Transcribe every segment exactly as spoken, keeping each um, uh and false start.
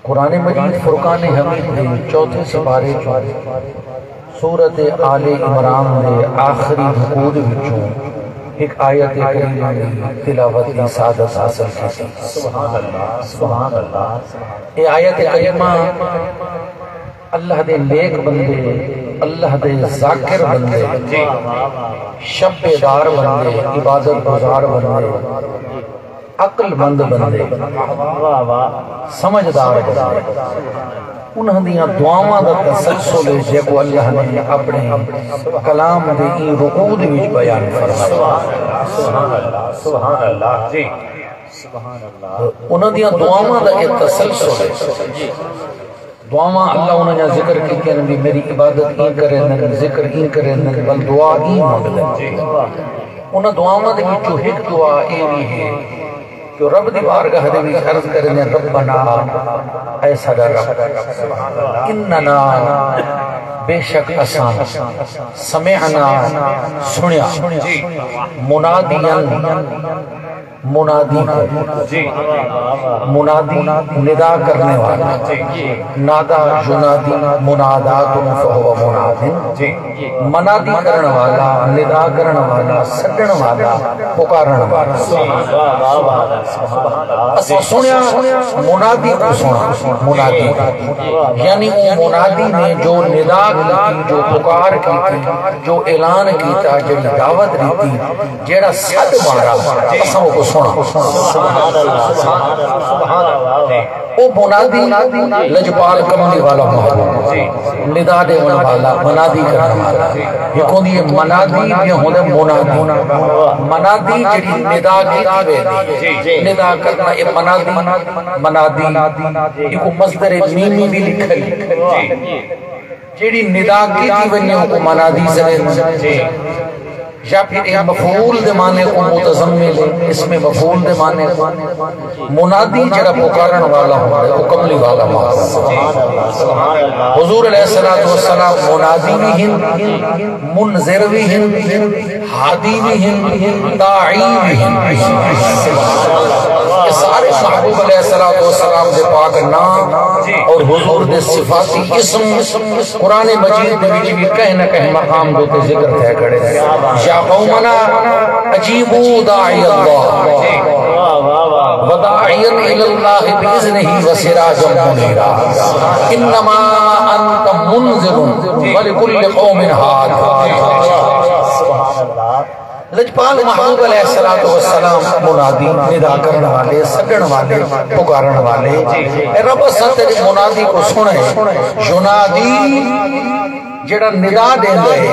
قرآن مجید فرقان حمید دے چوتھے سپارے چوں سورت آل عمران دے آخری رکوع دے وچوں ہک آیت کریمہ دی تلاوت دی سعادت حاصل کیتی۔ سبحان اللہ، سبحان اللہ۔ اے آیت کریمہ اللہ دے نیک بندے، اللہ دے ذاکر بندے، شب بیدار بندے، عبادت گزار بندے، عقل مند بندے، سمجھدار بندے، انہاں دیاں دعاواں دا تسلسل ہے، جیکو اللہ نے اپنے کلام دے ایں رکوع دے وچ بیان فرمایا۔ سبحان اللہ، سبحان اللہ۔ جی، سبحان اللہ۔ انہاں دیاں دعاواں دا ایک تسلسل ہے۔ دعاواں اللہ انہاں دیاں ذکر کیتیاں نے، بھی میری عبادت ایں کریندن، ذکر ایں کریندن، بل دعا ایں منگدن۔ انہاں دعاواں دے وچوں ہک دعا اے وی ہے کہ رب دی بارگاہ دے وچ عرض کریندے، ربنا، اے ساڈا رب، اننا، بے شک اساں، سمعنا، سنیا، منادیا، منادی کوں۔ جی۔ منادی ندا کرنے والا۔ جی۔ نادا ینادی منادات فہو مناد۔ جی۔ منادی کرن والا، ندا کرن والا، سڈن والا، پکارن والا۔ واہ، واہ، واہ، واہ۔ اساں سنیا منادی کوں سنا، منادی کوں۔ یعنی او منادی نے جو ندا کیتی، جو پکار کیتی، جو اعلان کیتا، جڑی دعوت ڈتی، جیڑھا سݙ مارا، اساں اوکوں سݨاں۔ سبحان اللہ، سبحان اللہ، سبحان اللہ۔ او منادی لجپال کملی والا محبوب، ندا ݙیوݨ والا، منادی کرݨ والا۔ ہک ہوندی ہے منادی، ٻیا ہوندے منادی۔ منادی جیڑھی ندا کیتی ویندی ہے، ندا کرݨا، اے منادی، منادی، ایکوں مصدر میمی وی لکھن۔ جیڑھی ندا کیتی ونڄے، اوکوں منادی سݙیندن۔ یا پھر اے مفعول دے معنی کوں متضمن ہے، اسم مفعول دے معنی کوں۔ منادی جیڑھا پکارݨ والا ہوندا ہے، او کملی والا معنی۔ حضور علیہ الصلوۃ والسلام منادی وی ہن، منذر وی ہن، ہادی وی ہن، داعی وی ہن۔ اے سارے محبوب علیہ الصلوۃ والسلام دے پاک نام اور حضور دے صفاتی اسم قرآن مجید دے وچ وی کہیں نہ کہیں مقام دے اتے ذکر تھئے کھڑے۔ یا قومنا اجیبوا داعی اللہ وداعیا الی اللہ باذنہ وسراجا منیرا۔ انما انت منذر ولکل قوم ہاد۔ سبحان اللہ۔ لجپال محبوب علیہ الصلوۃ والسلام منادی، ندا کرݨ والے، سݙݨ والے، پکارݨ والے۔ اے رب، اساں تیݙی منادی کوں سݨے۔ ینادی جیڑھا ندا ݙیندا ہے،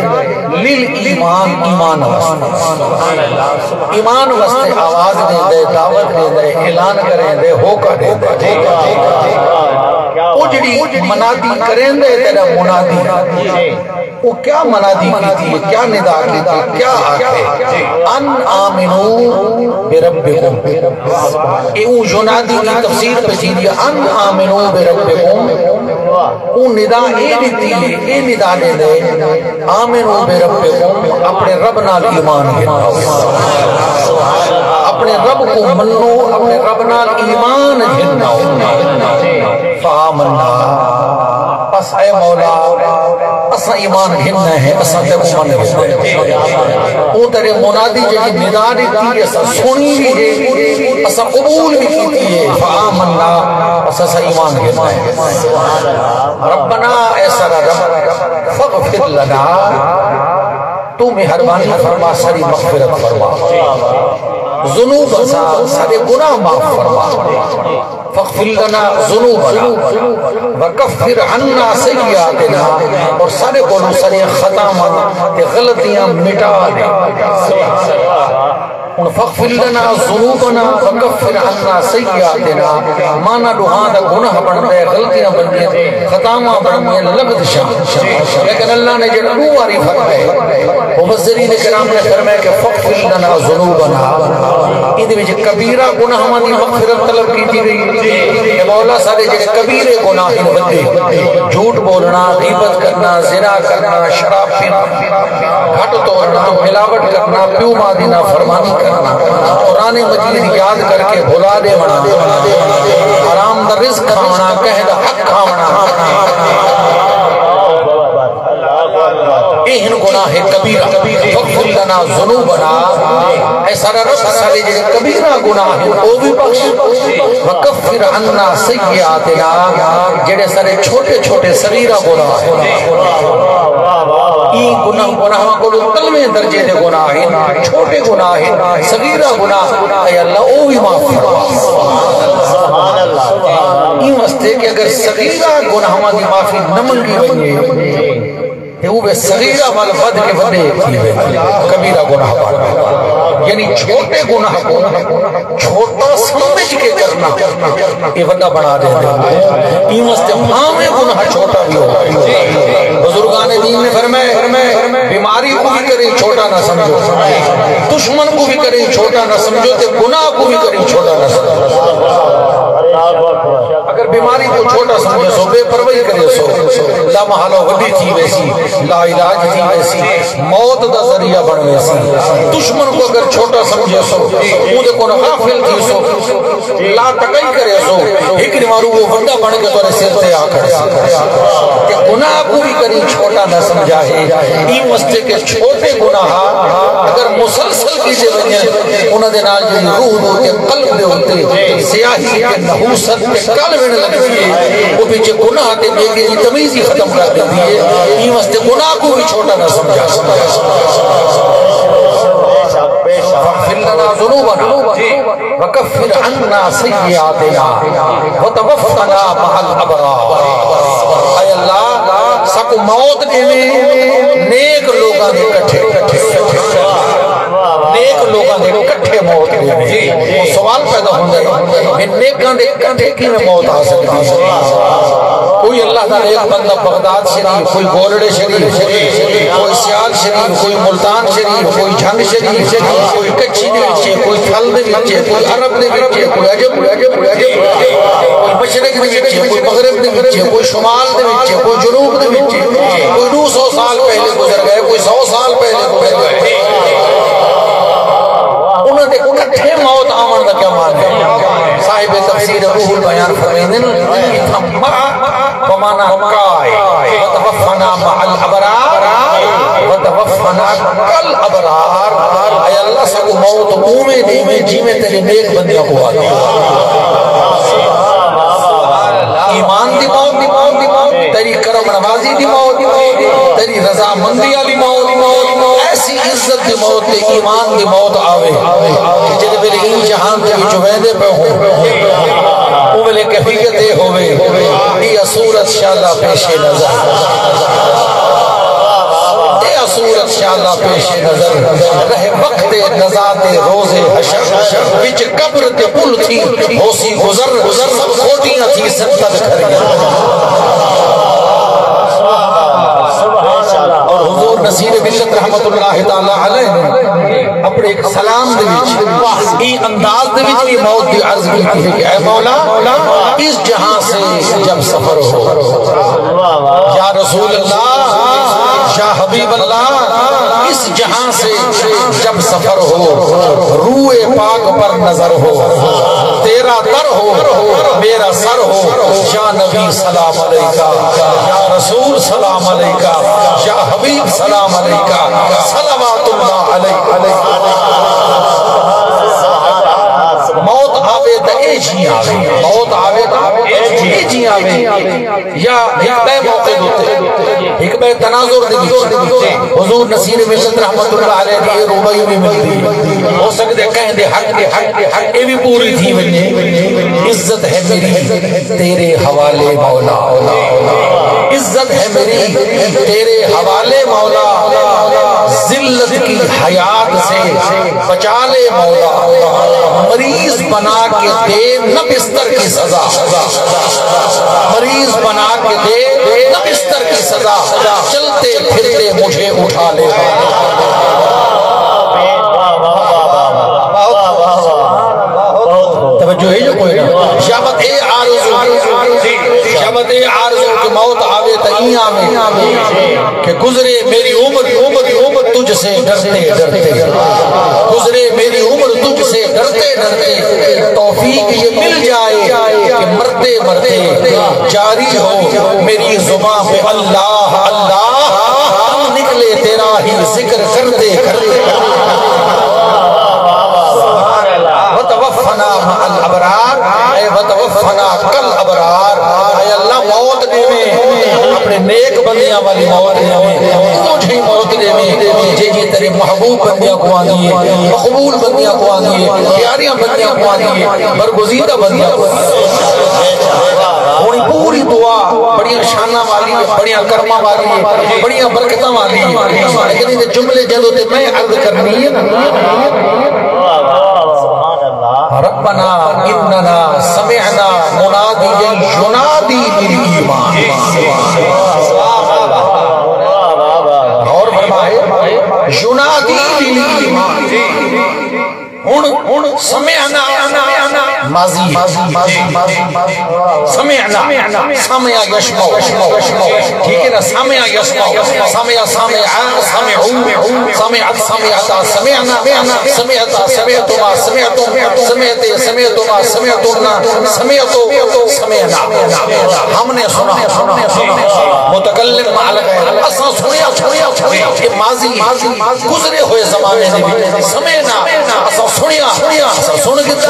لل ایمان، ایمان واسطے۔ ایمان واسطے آواز ݙیندا ہے، دعوت ݙیندا ہے، اعلان کریندا ہے، ہوکا ݙیندا ہے۔ او جیڑھی منادی کریندا ہے تیݙا منادی، او کیا منادی کیتی ہے، کیا ندا کیتی ہے، کیا آکھے؟ ان آمنو بربکم۔ اے اوں ینادی دی تفسیر پہ تھیندی ہے، ان آمنو بربکم۔ اوں ندا اے ݙتی ہے، اے ندا ݙیندے، آمنو بربکم، اپݨے رب نال ایمان گھن آؤ۔ اپݨے رب کوں منو، اپݨے رب نال ایمان گھن آؤ۔ فآمنا، پس اے مولا، اساں ایمان گھننا ہے، اساں تیکوں من گھننا ہے۔ اوں تیݙے منادی جیڑھی ندا ݙتی، اساں سݨی وی ہے، اساں قبول وی کیتی ہے۔ فآمنا، پس اساں ایمان گھننا ہے۔ ربنا، اے ساݙا رب، فاغفر لنا، توں مہربانی فرما، ساݙی مغفرت فرما، ذنوبنا، ساݙے گناہ معاف فرما۔ فاغفر لنا ذنوبنا وکفر عنا سیئاتنا، اور ساݙے کولوں ساݙیاں خطاواں تے غلطیاں مٹا ݙے۔ ہݨ فاغفر لنا ذنوبنا وکفر عنا سیئاتنا، معنی ݙوہاں دا گناہ بݨدا ہے، غلطیاں بݨدیاں، خطاواں بݨدیاں، لغزشاں۔ لیکن اللہ نے جیڑھا ݙو واری فرمایا، مفسرین کرام نے فرمایا کہ فاغفر لنا ذنوبنا، ایندے وچ کبیرہ گناہاں دی مغفرت طلب کیتی ڳئی۔ اے مولا، ساݙے جیڑھے کبیرے گناہ ہن، وݙے، جھوٹ بولݨا، غیبت کرݨا، زنا کرݨا، شراب پیݨا، گھٹ توڑݨا، ملاوٹ کرݨا، پیو ماء دی نافرمانی کرݨا، قرآن مجید یاد کر کے بھلا ݙیوݨا، حرام رزق کھاوݨا، کہیں دا حق کھاوݨا، اے ہن گناہ کبیرہ۔ فاغفر لنا ذنوبنا، اے ساݙا رب، ساݙے جڑے کبیرہ گناہ ہن او وی بخش، وکفر عنا سیئاتنا، جڑے ساݙے چھوٹے چھوٹے صغیرہ گناہ ہن، ایں گناہ، گناہاں کولوں تلویں درجے دے گناہ ہن، چھوٹے گناہ ہن، صغیرہ گناہ، اے اللہ او وی معاف فرما۔ ایں واسطے کہ اگر صغیرہ گناہاں دی معافی نہ منگی ونڄے تے اوہ صغیرہ ول ودھ کے وݙے تھی ویندے، کبیرہ گناہ بݨ ویندے۔ یعنی چھوٹے گناہ کوں چھوٹا سمجھ کے کرنا، اے وݙا بݨا ݙیندے۔ ایں واسطے بھاویں گناہ چھوٹا وی ہووے۔ بزرگان دین نے فرمایا، بیماری کوں وی کدی چھوٹا نہ سمجھو، دشمن کوں وی کدی چھوٹا نہ سمجھو تے گناہ کوں وی کدی چھوٹا نہ سمجھو۔ اگر بیماری کوں چھوٹا سمجھیسو، بے پرواہی کریسو، لامحالہ وݙی تھی ویسی، لا علاج تھی ویسی، موت دا ذریعہ بݨ ویسی۔ دشمن کوں اگر چھوٹا سمجھیسو، اوندے کوں غافل تھیسو، لا تکئی کریسو، ہک ݙینہہ واروں او وݙا بݨ کے تہاݙے سر تے آ کھڑے۔ تے گناہ کوں وی کدی چھوٹا نہ سمجھا ہے۔ ایں واسطے کہ چھوٹے گناہ اگر مسلسل کیتے ونڄن، انہاں دے نال جڑی روح دے اتے، قلب دے اتے سیاہی تے نحوست تے کال ویݨ لڳدی ہے، او وچ گناہ تے نیکی دی تمیز ہی ختم کر ݙیندی ہے۔ ایں واسطے گناہ کوں وی چھوٹا نہ سمجھا۔ فاغفر لنا ذنوبنا وکفر عنا سیئاتنا وتوفنا مع الابرار۔ اے اللہ، ساکوں موت ݙیویں نیک لوکاں دے کٹھے، نیک لوکاں دے کٹھے موت ݙیویں۔ او سوال پیدا ہوندا ہے کہ نیکاں دے کٹھے کیویں موت آ سڳدی ہے؟ کوئی اللہ دا نیک بندہ بغداد شریف، کوئی گولڑے شریف، کوئی سیال شریف، کوئی ملتان شریف، کوئی جھنگ شریف، کوئی کچھی دے وچ ہے، کوئی تھل دے وچ ہے، کوئی عرب دے وچ ہے، کوئی عجم، کوئی مشرق دے وچ ہے، کوئی مغرب دے وچ ہے، کوئی شمال دے وچ ہے، کوئی جنوب دے وچ ہے، کوئی ݙو سو سال پہلے گزر ڳئے، کوئی سو سال پہلے گزر ڳئے۔ انہاں دے کٹھے موت آوݨ دا کیا معنی ہے؟ صاحب تفسیر روح البیان فرمیندن، اتھاں مع بمعنی کا ہے، وتوفنا مع الابرار، وتوفنا کالابرار۔ اے اللہ، ساکوں موت اونویں ݙیویں جیویں تیݙے نیک بندیاں کوں آ ڳئی۔ ایمان دی موت، دی موت، دی موت، تیݙی کرم نوازی دی موت، تیݙی رضامندی والی موت، ایسی عزت دی موت تے ایمان دی موت آوے کہ جیڑھے ویلے ایں جہان دے وچوں ویندے پئے ہوں، او ویلے کیفیت اے ہووے، اے صورت شالا پیش نظر، اے صورت شالا پیش نظر رہے وقت نزا تے روز حشر وچ قبر تے پل تھی ہوسی گزر، سب کھوٹیاں تھی سن تد کھریاں۔ اور حضور نصیر ملت رحمت اللہ تعالی علیہ نے اپنے ایک سلام دے وچ ایں انداز دے وچ وی موت دی عرض کیتی ہے کہ اے مولا، اس جہاں سے جب سفر ہو، یا رسول اللہ، یا حبیب اللہ، اس جہاں سے جب سفر ہو، روئے پاک پر نظر ہو، تیرا در ہو، میرا سر ہو، یا نبی سلام علیکہ، یا رسول سلام علیکہ، یا حبیب سلام علیکہ، صلوات اللہ علیہ۔ موت آوے تاں اے جی آوے، موت آوے تاں اے جی آوے۔ یا ہک ٻئے موقع دے اتے، ہک ٻئے تناظر دے وچ حضور نصیر ملت رحمت اللہ علیہ دی اے رباعی وی ملدی ہے۔ ہو سڳدے کہیں دے حق، حق، حق اے وی پوری تھی ونڄے۔ عزت ہے میری تیرے حوالے مولا، عزت ہے میری تیرے حوالے مولا، ذلت کی حیات سے بچا لے مولا، مریض بنا کے دے نہ بستر کی سزا، مریض بنا کے دے نہ بستر کی سزا، چلتے پھرتے مجھے اٹھا لے۔ توجہ ہے جو کوئی نہ؟ یا وت اے آرزو، یا مدے آرزو کہ موت آوے تاں ایں آوے کہ گزرے میری عمر، عمر، عمر تجھ سے ڈرتے ڈرتے، گزرے میری عمر تجھ سے ڈرتے ڈرتے، توفیق یہ مل جائے کہ مرتے مرتے جاری ہو میری زباں پہ اللہ اللہ، دم نکلے تیرا ہی ذکر کرتے کرتے۔ وتوفنا مع الابرار، اے وتوفنا کالابرار، اے اللہ موت ݙیویں، اپݨے نیک بندیاں والی موت ݙیویں، اونجھی موت ݙیویں جیڑھی تیرے محبوب بندیاں کوں آندی ہے، مقبول بندیاں کوں آندی ہے، پیاریاں بندیاں کوں آندی ہے، برگزیدہ بندیاں کوں آندی ہے۔ ہݨ پوری دعا بڑیاں شاناں والی ہے، بڑیاں کرماں والی ہے، بڑیاں برکتاں والی ہے، لیکن ایندے جملے جݙوں تے میں عرض کرݨی ہے نا، ربنا اننا سمعنا منادیا ینادی للایمان۔ غور فرمائے، ینادی للایمان۔ ہݨ، ہݨ سمعنا، ماضی ہے۔ سمعنا، سمع یسمع۔ ٹھیک ہے نا؟ سمع یسمع، سمع، سمع، سمعوا، سمعت، سمعتا، سمعنا، سمعتا، سمعتما، سمعتم، سمعت، سمعتما، سمعتن، سمعت، سمعنا۔ ہم نے سنا، متکلم مع الغیر، اساں سݨیا، سݨیا، سݨیا۔ یہ ماضی، گزرے ہوئے زمانے دے وچ۔ سمعنا، اساں سݨیا، اساں سݨ گھدا۔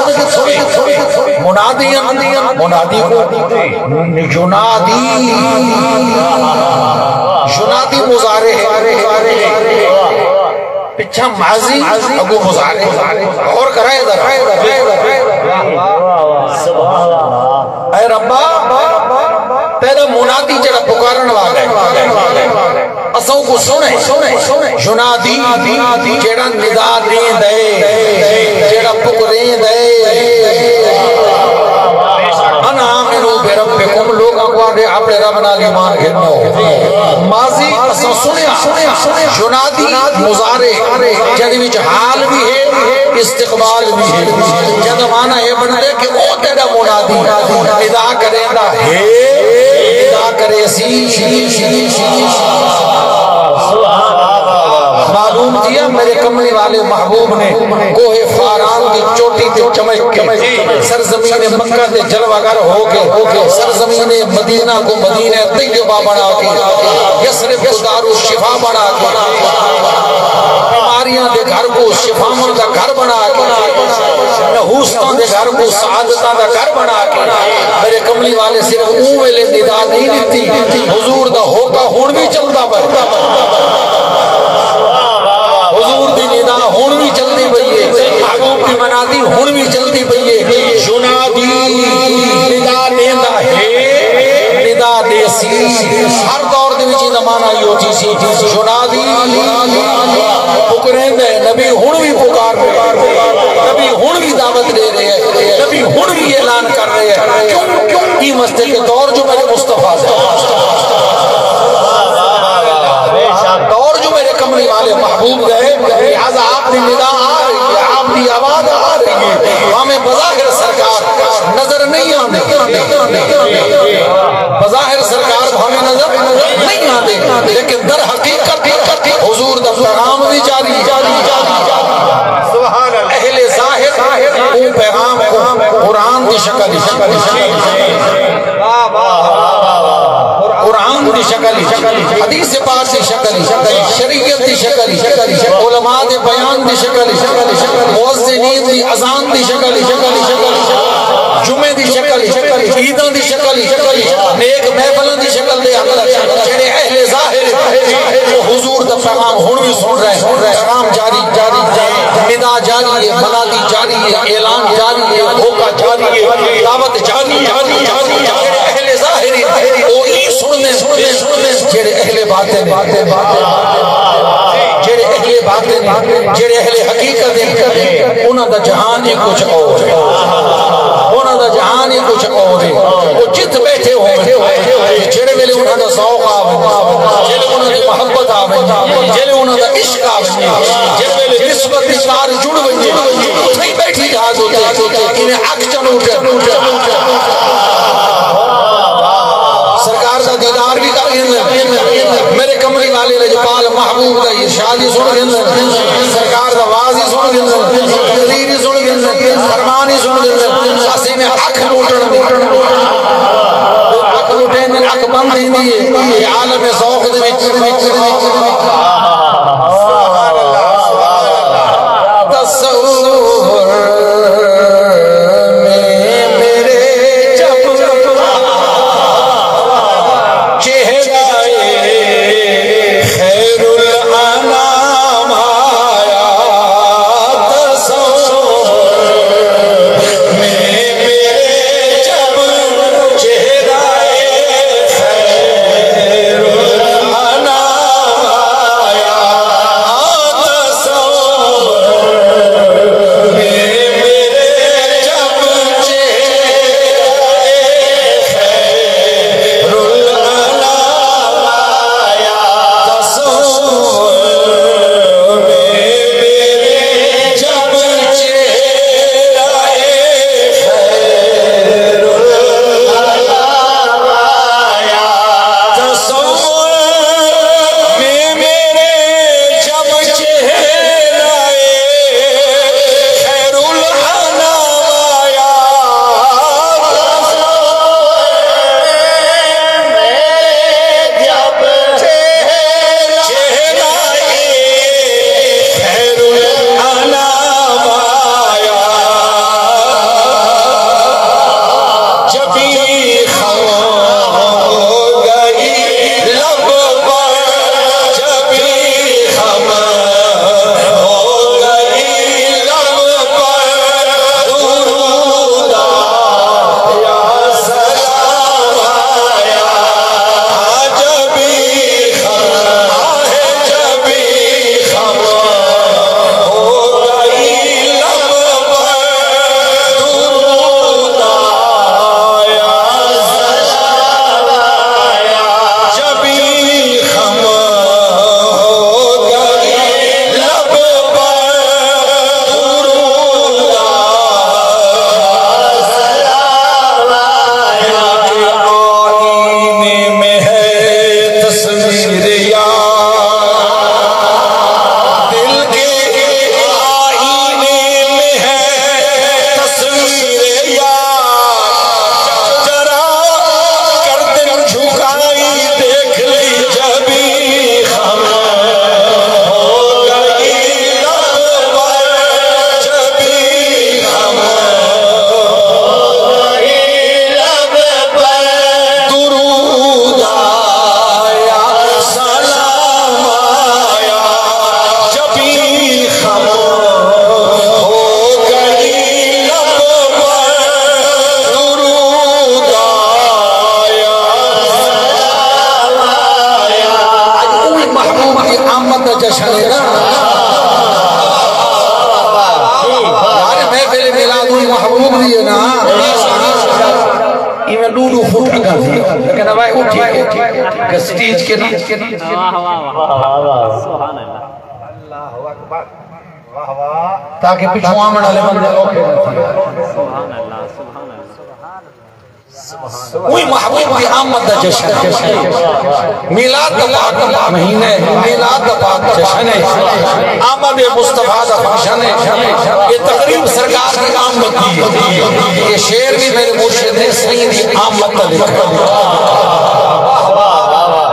منادی، منادی کوں ینادی، ینادی مضارع ہے۔ پچھاں ماضی، اڳوں مضارع۔ غور کرائے ذرا۔ اے ربا، تیݙا منادی جیڑھا پکارݨ والا ہے، اساں کوں سݨ۔ ینادی، جیڑھا ندا ݙیندا ہے، جیڑھا پکریندا ہے۔ ان آمنوا بربکم، لوکاں کوں آکھے اپݨے رب نال ایمان گھن آؤ۔ ماضی اساں سݨیا، ینادی مضارع، جیڑھے وچ حال وی ہے، استقبال وی ہے۔ جیندا معنی اے بݨدے کہ او تیݙا منادی ندا کریندا ہے، ندا کریسی۔ معلوم تھیا میرے کملی والے محبوب نے کوہ فاران دی چوٹی تے چمک کے، سرزمین مکہ تے جلوہ گر ہو کے، سرزمین مدینہ کوں مدینہ طیبہ بݨا کے، یثرب کوں دار الشفا بݨا کے، بیماریاں دے گھر کوں شفاواں دا گھر بݨا کے، نحوستاں دے گھر کوں سعادتاں دا گھر بݨا کے، میرے کملی والے صرف اوں ویلے ندا نہیں ݙتی، حضور دا ہوکا ہݨ وی چلدا پئے۔ حضور دی ندا ہݨ وی چلدی پئی ہے، محبوب دی منادی ہݨ وی چلدی پئی ہے۔ ینادی، ندا ݙیندا ہے، ندا ݙیسی۔ ہر دور دے وچ ایندا معنی ایہو تھیسی۔ ینادی، پکریندا ہے، نبی ہݨ وی پکار رہے ہیں، نبی ہݨ وی دعوت ݙے رہے ہیں، نبی ہݨ وی اعلان کر رہے ہیں۔ کیوں؟ کیوں؟ ایں واسطے کہ دور جو میرے مصطفیٰ دے، دور جو میرے کملی والے محبوب دے، لہذا آپ دی ندا آ رہی ہے، آپ دی آواز آ رہی ہے۔ بھاویں بظاہر سرکار نظر نہیں آندے، بظاہر سرکار بھاویں نظر نہیں آندے، لیکن در حقیقت حضور دا پیغام وی جاری ہے۔ اہل ظاہر اوں پیغام کوں قرآن دی شکل وچ، قرآن دی شکل وچ، حدیث پاک دی شکل وچ، شریعت دی شکل وچ، علماء دے بیان دی شکل وچ، مؤذنین دی اذان دی شکل وچ، جمعے دی شکل وچ، عیداں دی شکل وچ، نیک محفلاں دی شکل دے اندر جیڑھے اہل ظاہر، او حضور دا پیغام ہݨ وی سݨ رہے ہیں۔ پیغام جاری، جاری، جاری، ندا جاری ہے، منادی جاری ہے، اعلان جاری ہے، ہوکا جاری ہے، دعوت جاری ہے۔ جیڑھے اہل ظاہر ہیں، او ای سݨدے، سݨدے، سݨدے، جیڑھے اہل باطن ہیں، جیڑھے اہل باطن ہیں، جیڑھے اہل حقیقت ہیں، انہاں دا جہان ہی کچھ اور ہے۔ انہاں دا جہان ہی کچھ اور ہے۔ او جتھ بیٹھے ہوون، جیڑھے ویلے انہاں دا ذوق آ ونڄے، جیڑھے انہاں دی محبت آ ونڄے، جیڑھے انہاں دا عشق آ ونڄے، جیڑھے ویلے نسبت دی تار جڑ ونڄے، اتھے ہی بیٹھی جہاز اتے انہیں اکھ چموٹے۔ کملی والے لجپال محبوب دا ارشاد ہی سݨ گھندن، سرکار دا واز ہی سݨ گھندن، تقریر ہی سݨ گھندن، فرمان ہی سݨ گھندن، بس ایویں اکھ لوٹݨ دی، اکھ لوٹیندن، اکھ بند تھیندی ہے۔ یہ عالم ذوق دے وچ، وچ، وچ، تصور میں میرے جب چہرہ خیر الانام آیا، تصور میں میرے جب چہرہ خیر الانام آیا، تصور میں میرے جب چہرہ خیر الانام آیا، تصور میں میرے جب چہرہ خیر الانام آیا، تصور میں میرے جب چہرہ خیر الانام آیا، تصور میں میرے جب چہرہ خیر الانام آیا، جبیں خم ہو گئی لب پر، جبیں خم ہو گئی لب پر، درود آیا، سلام آیا، جبیں خم، آہ، جبیں خم ہو گئی لب پر، درود آیا، سلام آیا، جبیں خم ہو گئی لب پر، درود آیا، سلام آیا، آئینے میں ہے تصویر یار، دل کے آئینے میں ہے تصویر یار، ذرا گردن جھکائی دیکھ لی، جبیں خم ہو گئی لب پر، جبیں خم ہو گئی لب پر، درود آیا، سلام آیا، جبیں خم ہو گئی لب پر، درود آیا، سلام آیا۔ اڄ اوہی محبوب دی آمد دا جشن ہے نا۔ یار، محفل میلاد اوہی محبوب دی ہے نا۔ ایویں ݙو ݙو فٹ اڳاں تھی، لیکن اوائے اٹھی، اٹھی، اٹھی، سٹیج کے نا۔ واہ، واہ، واہ۔ سبحان اللہ۔ اللہ اکبر۔ واہ، واہ۔ تاکہ پچھوں آوݨ والے بندے اوکھے نہ تھین۔ سبحان اللہ، سبحان اللہ۔ اوہی محبوب دی آمد دا جشن ہے۔ میلاد دا پاک مہینہ ہے، میلاد دا پاک جشن ہے۔ آمد مصطفیٰ دا فنکشن ہے۔ یہ تقریب سرکار دی آمد دی ہے۔ یہ شعر بھی میرے مرشد نے سائیں دی آمد دا لکھا ہے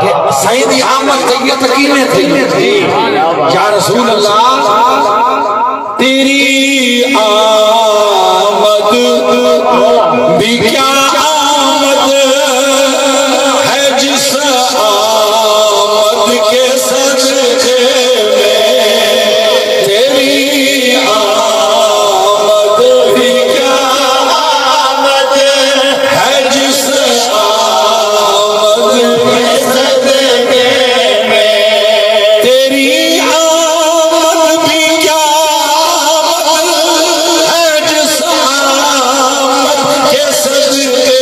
کہ سائیں دی آمد تے یقین تھی۔ یا رسول اللہ، تیری آمد بھی کیا آمد ہے، جس آمد کے صدقے میں تیری آمد بھی کیا آمد ہے، جس آمد کے صدقے میں تیری آمد بھی کیا آمد ہے، جس آمد کے صدقے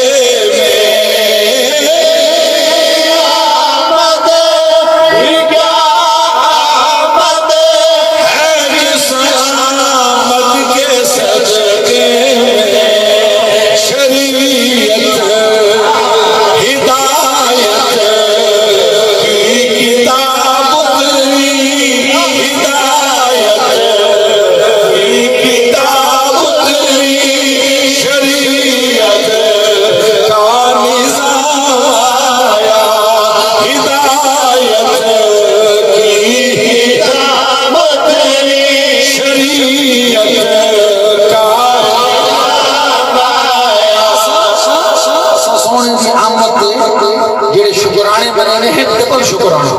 آمد تے جڑے شکرانے بنے نے ہیں، ڈبل شکرانہ۔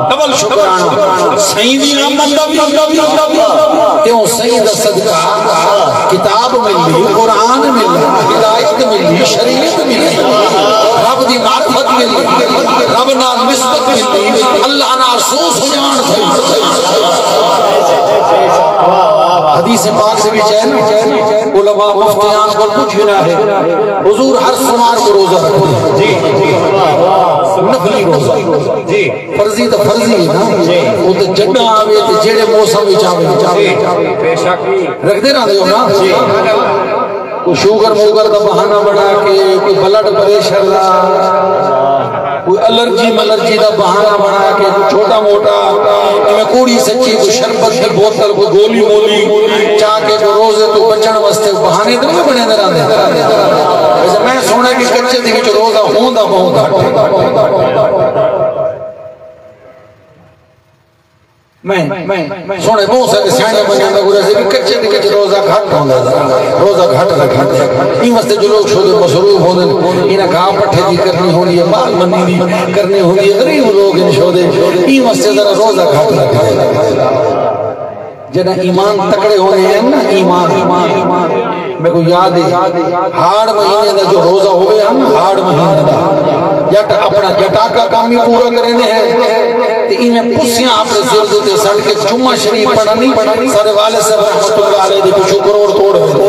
ڈبل شکرانہ۔ سائیں دی آمد دا وی، کیوں؟ سائیں دا صدقہ کتاب ملی، قرآن ملا، ہدایت ملی، شریعت ملی، رب دی معرفت ملی، رب نال نسبت ملی، اللہ نال سو سنجان تھئی۔ حدیث پاک دے وچ ہے نا، علماء مفتیان کول پوچھنا ہے، حضور ہر سومار کو روزہ رکھدے ہیں؟ نفلی روزہ۔ فرضی تاں فرضی ہے نا، او تے جڈاں آوے تے جیڑے موسم وچ آوے۔ رکھدے رہندے ہو نا؟ کوئی شوگر موگر دا بہانہ بنا کے، کوئی بلڈ پریشر دا، کوئی الرجی ملرجی دا بہانہ بنا کے، کوئی چھوٹا موٹا، جویں کوڑی سچی، کوئی شربت دی بوتل، کوئی گولی مولی چا کے، کوئی روزے توں بچݨ واسطے بہانے تے نہیں بݨیندے رہندے۔ ویسے میں سݨیا کہ کچے دے وچ روزہ ہوندا بہت گھٹ ہے۔ میں سݨے بہت سارے سیاݨے بندے دا گزرے سی کہ کچے دے وچ روزہ گھٹ ہوندا ہے، روزہ گھٹ رکھدے۔ ایں واسطے جو لوگ شودے مصروف ہوندے نے، انہاں گھا پٹھے دی کرنی ہوندی ہے، مال منی دی کرنی ہوندی ہے، غریب لوگ ہن شودے، ایں واسطے ذرا روزہ گھٹ رکھدے۔ جݙاں ایمان تکڑے ہوندے ہیں نا، ایمان، میکوں یاد ہے، ہاڑ مہینے دا جو روزہ ہووے ہا نا، ہاڑ مہینے دا، جٹ اپݨا جٹاکا کم ہی پورا کریندے ہیں، تے ایویں پسیاں اپݨے سر دے تے سٹ کے جمعہ شریف پڑھݨی، سارے والد صاحب رحمۃ اللہ علیہ دے پچھوں کروڑ توڑ ویندے۔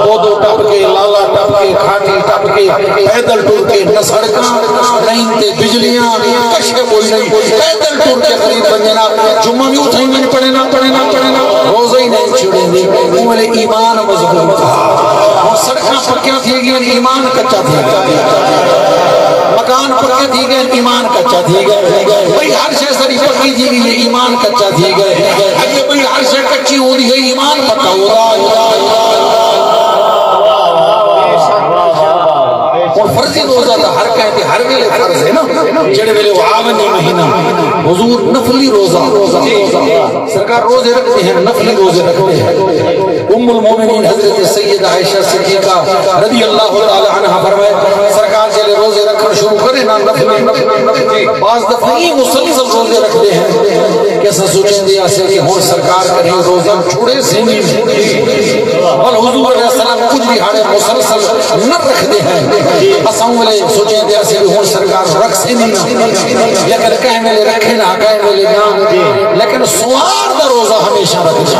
دودھو ٹپ کے، لالا ٹپ کے، کھاٹی ٹپ کے، پیدل ٹر کے، نہ سڑکاں، نہ ایں تے بجلیاں، کشے کوئی نہیں، پیدل ٹر کے غریب بندے نال جمعہ وی اتھائیں ونڄ پڑھے نا، پڑھے نا، پڑھے نا، روزہ ہی نہیں چھڑیندے۔ اوں ویلے ایمان مضبوط ہا۔ ہݨ سڑکاں پکیاں تھی ڳیاں، ایمان کچا تھی ڳیا۔ مکان پکے تھی ڳئے، ایمان کچا تھی ڳئے۔ بھئی ہر شے ساری پکی تھی ڳئی، ایمان کچا تھی ڳئے۔ اڄ بھئی ہر شے کچی ہوندی ہے، ایمان پکا ہوندا۔ ہݨ فرضی روزہ تاں ہر کہیں تے ہر ویلے فرض ہے نا، جیڑھے ویلے او آ ونڄے مہینہ۔ حضور نفلی روزہ، سرکار روزے رکھتے ہیں، نفلی روزے رکھتے ہیں۔ ام المومنین حضرت سیدہ عائشہ صدیقہ رضی اللہ تعالی عنہا فرمائے، سرکار جیڑھے روزے رکھݨ شروع کرے نا، نفلی، بعض دفعہ ایں مسلسل روزے رکھدے ہیں کہ اساں سوچیندے ہاسے کہ ہݨ سرکار کہیں روزہ چھوڑے سے نہیں۔ بل حضور علیہ السلام کجھ ݙیہاڑے مسلسل نہ رکھدے ہیں۔ اساں اوں ویلے سوچیندے ہاسے کہ ہݨ سرکار رکھسے نہیں نا، لیکن کہیں ویلے رکھے نا، کہیں ویلے نہ، لیکن سوار دا روزہ ہمیشہ رکھدے۔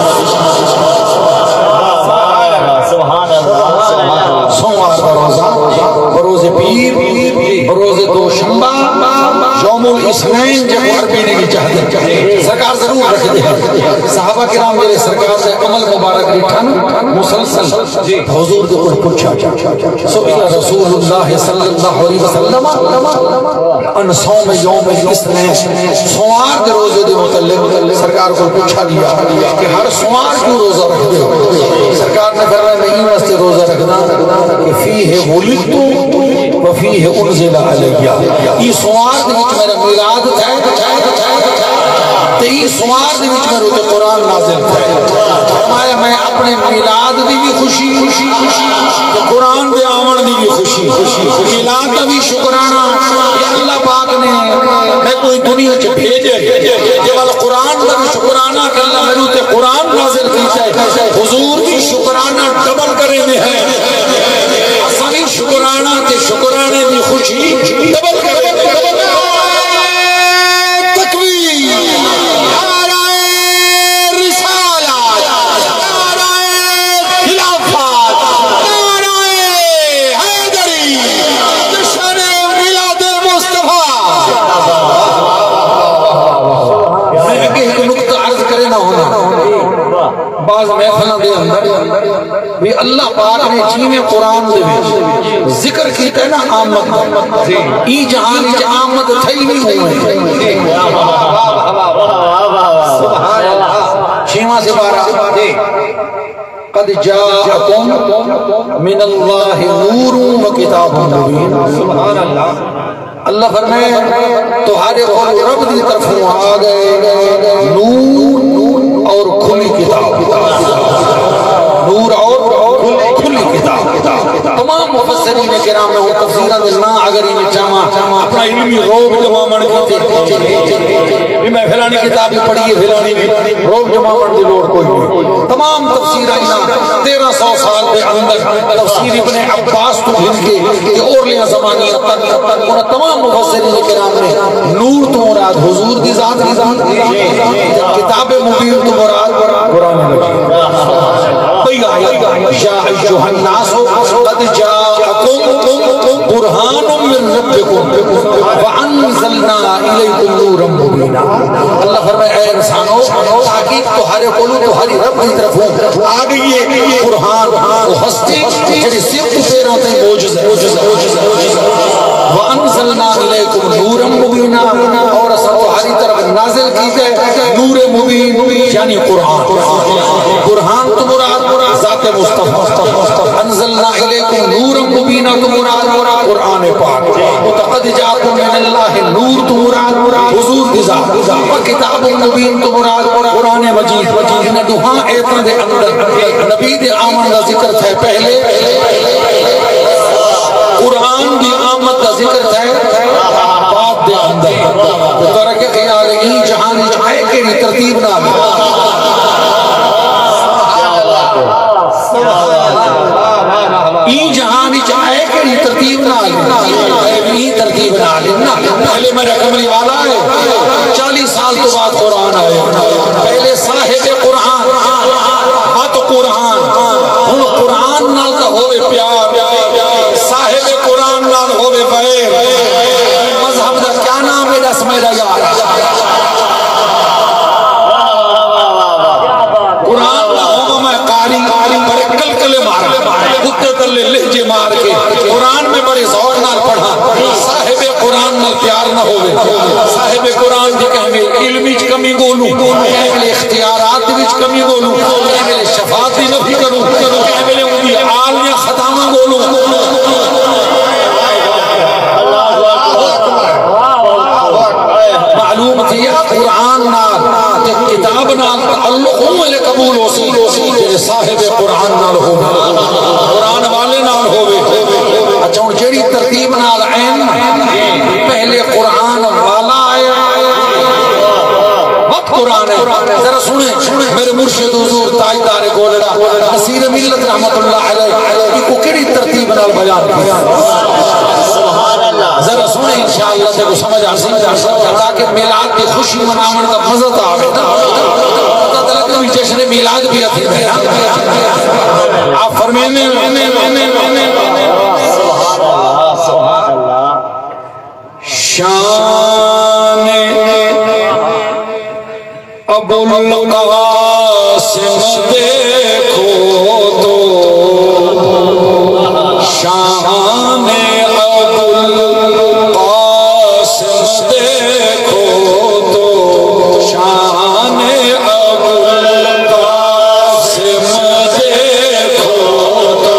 سبحان اللہ، سبحان اللہ۔ سوموار دا روزہ، بروز پیر، بروز دوشنبہ، یوم الاثنین جیکوں عربی دے وچ آہدے، سرکار ضرور رکھدے ہن۔ صحابہ کرام جیڑھے سرکار دے عمل مبارک ݙٹھن مسلسل، حضور دے کول پچھا، سئل رسول اللہ صلی اللہ علیہ وسلم عن صوم یوم الاثنین، سوموار دے روزے دے متعلق سرکار کوں پچھا ڳیا کہ ہر سوموار کیوں روزہ رکھدے ہو؟ سرکار نے فرمایا، میں ایں واسطے روزہ رکھدا کہ فیہ ولدت و فیہ انزل علی، ایں سوموار دے وچ میرا میلاد تھیا تے ایں سوموار دے وچ میرے تے قرآن نازل تھیا۔ فرمایا، میں اپݨے میلاد دی وی خوشی، تے قرآن دے آوݨ دی وی خوشی، میلاد دا وی شکرانہ کہ اللہ پاک نے میکوں دنیا چ بھیجے، تے ول قرآن دا وی شکرانہ کہ اللہ میرے تے قرآن نازل کیتا ہے۔ حضور وی شکرانہ ڈبل کریندے ہیں، اساں وی شکرانہ تے شکرانے دی خوشی ڈبل کریندے ہیں۔ تکبیر! نعرہ رسالت، نعرہ خلافت، نعرہ حیدری، جشن میلاد مصطفیٰ۔ میں اڳے ہک نقطہ عرض کرے نہ ہونا، بعض محفلاں دے اندر بھی اللہ پاک نے جیویں قرآن دے وچ ذکر کیتا ہے نا آمد دا، ایں جہان وچ آمد تھئی نہیں ہوئی۔ چھیواں سپارہ، قد جاءکم من اللہ نور و کتاب مبین۔ سبحان اللہ۔ اللہ فرمائے، تہاݙے کول رب دی طرفوں آ ڳئے نور اور کھلی کتاب۔ نور اور کھلی کتاب۔ مفسرین کرام، میں ہن تفسیراں دے ناں اگر ایویں چاواں، اپنا علمی رعب جماوݨ کیتے، بھی میں فلانی کتاب بھی پڑھی ہے، فلانی بھی، رعب جماوݨ دی لوڑ کوئی نہیں۔ تمام تفسیراں انہاں تیرہ سو سال دے اندر، تفسیر ابن عباس تو گھن کے تے اورلیاں زمانیاں تک، انہاں تمام مفسرین کرام نے نور تو مراد حضور دی ذات، کتاب مبین تو مراد قرآن مجید۔ بھئی آیا، یا ایھا الناس قد جاءکم برہان من ربکم وانزلنا الیکم نورا مبینا۔ اللہ فرمائے، اے انسانو، تحقیق تہاݙے کولوں تہاݙی رب دی طرفوں آ ڳئی ہے قرآن، او ہستی جیڑھی سر توں پیراں تائیں معجز ہے۔ وانزلنا الیکم نورا مبینا، اور اساں تہاݙی طرف نازل کیتے نور مبین، یعنی قرآن۔ برہان تو مراد ذات مصطفیٰ۔ انزلنا الیکم نورا مبینا تو مراد قرآن پاک۔ قد جاءکم من اللہ نور تو مراد حضور دی ذات۔ و کتاب مبین تو مراد قرآن مجید۔ انہاں ݙوہاں آیتاں دے اندر نبی دے آوݨ دا ذکر تھئے پہلے، قرآن دی آمد دا ذکر تھئے بعد دے اندر۔ ترک خیال ایں جہان وچ آئے کیڑھی ترتیب نال؟ ایں جہان وچ آئے کیڑھی ترتیب نال؟ ایں ترتیب نال نا۔ پہلے میرا کملی والا ہے، چالیس سال تو بعد قرآن آئے۔ پہلے صاحب قرآن، بت قرآن۔ ہن قرآن نال تاں ہووے پیار، صاحب قرآن نال ہووے ویر۔ مذہب دا کیا نام ہے، ݙس میرا یار؟ قرآن نہ ہوواں میں قاری، پر کلکلے ماراں، اتے تلے لہجے مار کے قرآن میں بڑے ذوق نال پڑھاں۔ صاحب قرآن نال پیار نہ ہووے، صاحب قرآن دی کہیں ویلے علم وچ کمی ڳولوں، کہیں ویلے اختیارات وچ کمی ڳولوں، کہیں ویلے شفاعت دی نفی کروں، کہیں ویلے اوندی آل دیاں خطاواں ڳولوں۔ معلوم تھیا قرآن نال تے کتاب نال تعلق اوں ویلے قبول ہوسی جیڑھے صاحب قرآن نال ہووے، قرآن والے نال ہووے۔ اچھا، ہݨ جیڑھی ترتیب نال آئن، پہلے قرآن والا آیا، بت قرآن ہے۔ ذرا سݨے، میرے مرشد حضور تاجدار گولڑا نصیر ملت رحمت اللہ علیہ، ایکوں کیڑھی ترتیب نال بیان کیتا؟ سبحان اللہ۔ ذرا سݨے، انشاءاللہ تیکوں سمجھ آسی، تاکہ میلاد دی خوشی مناوݨ دا مزہ تاں آوے نا۔ پتہ تاں لڳے بھی جشن میلاد بھی تھیندے نا۔ آپ فرمیندے، سبحان اللہ، سبحان اللہ۔ شان ابوالقاسم دیکھو تو، شان ابوالقاسم دیکھو تو، شان ابوالقاسم دیکھو تو،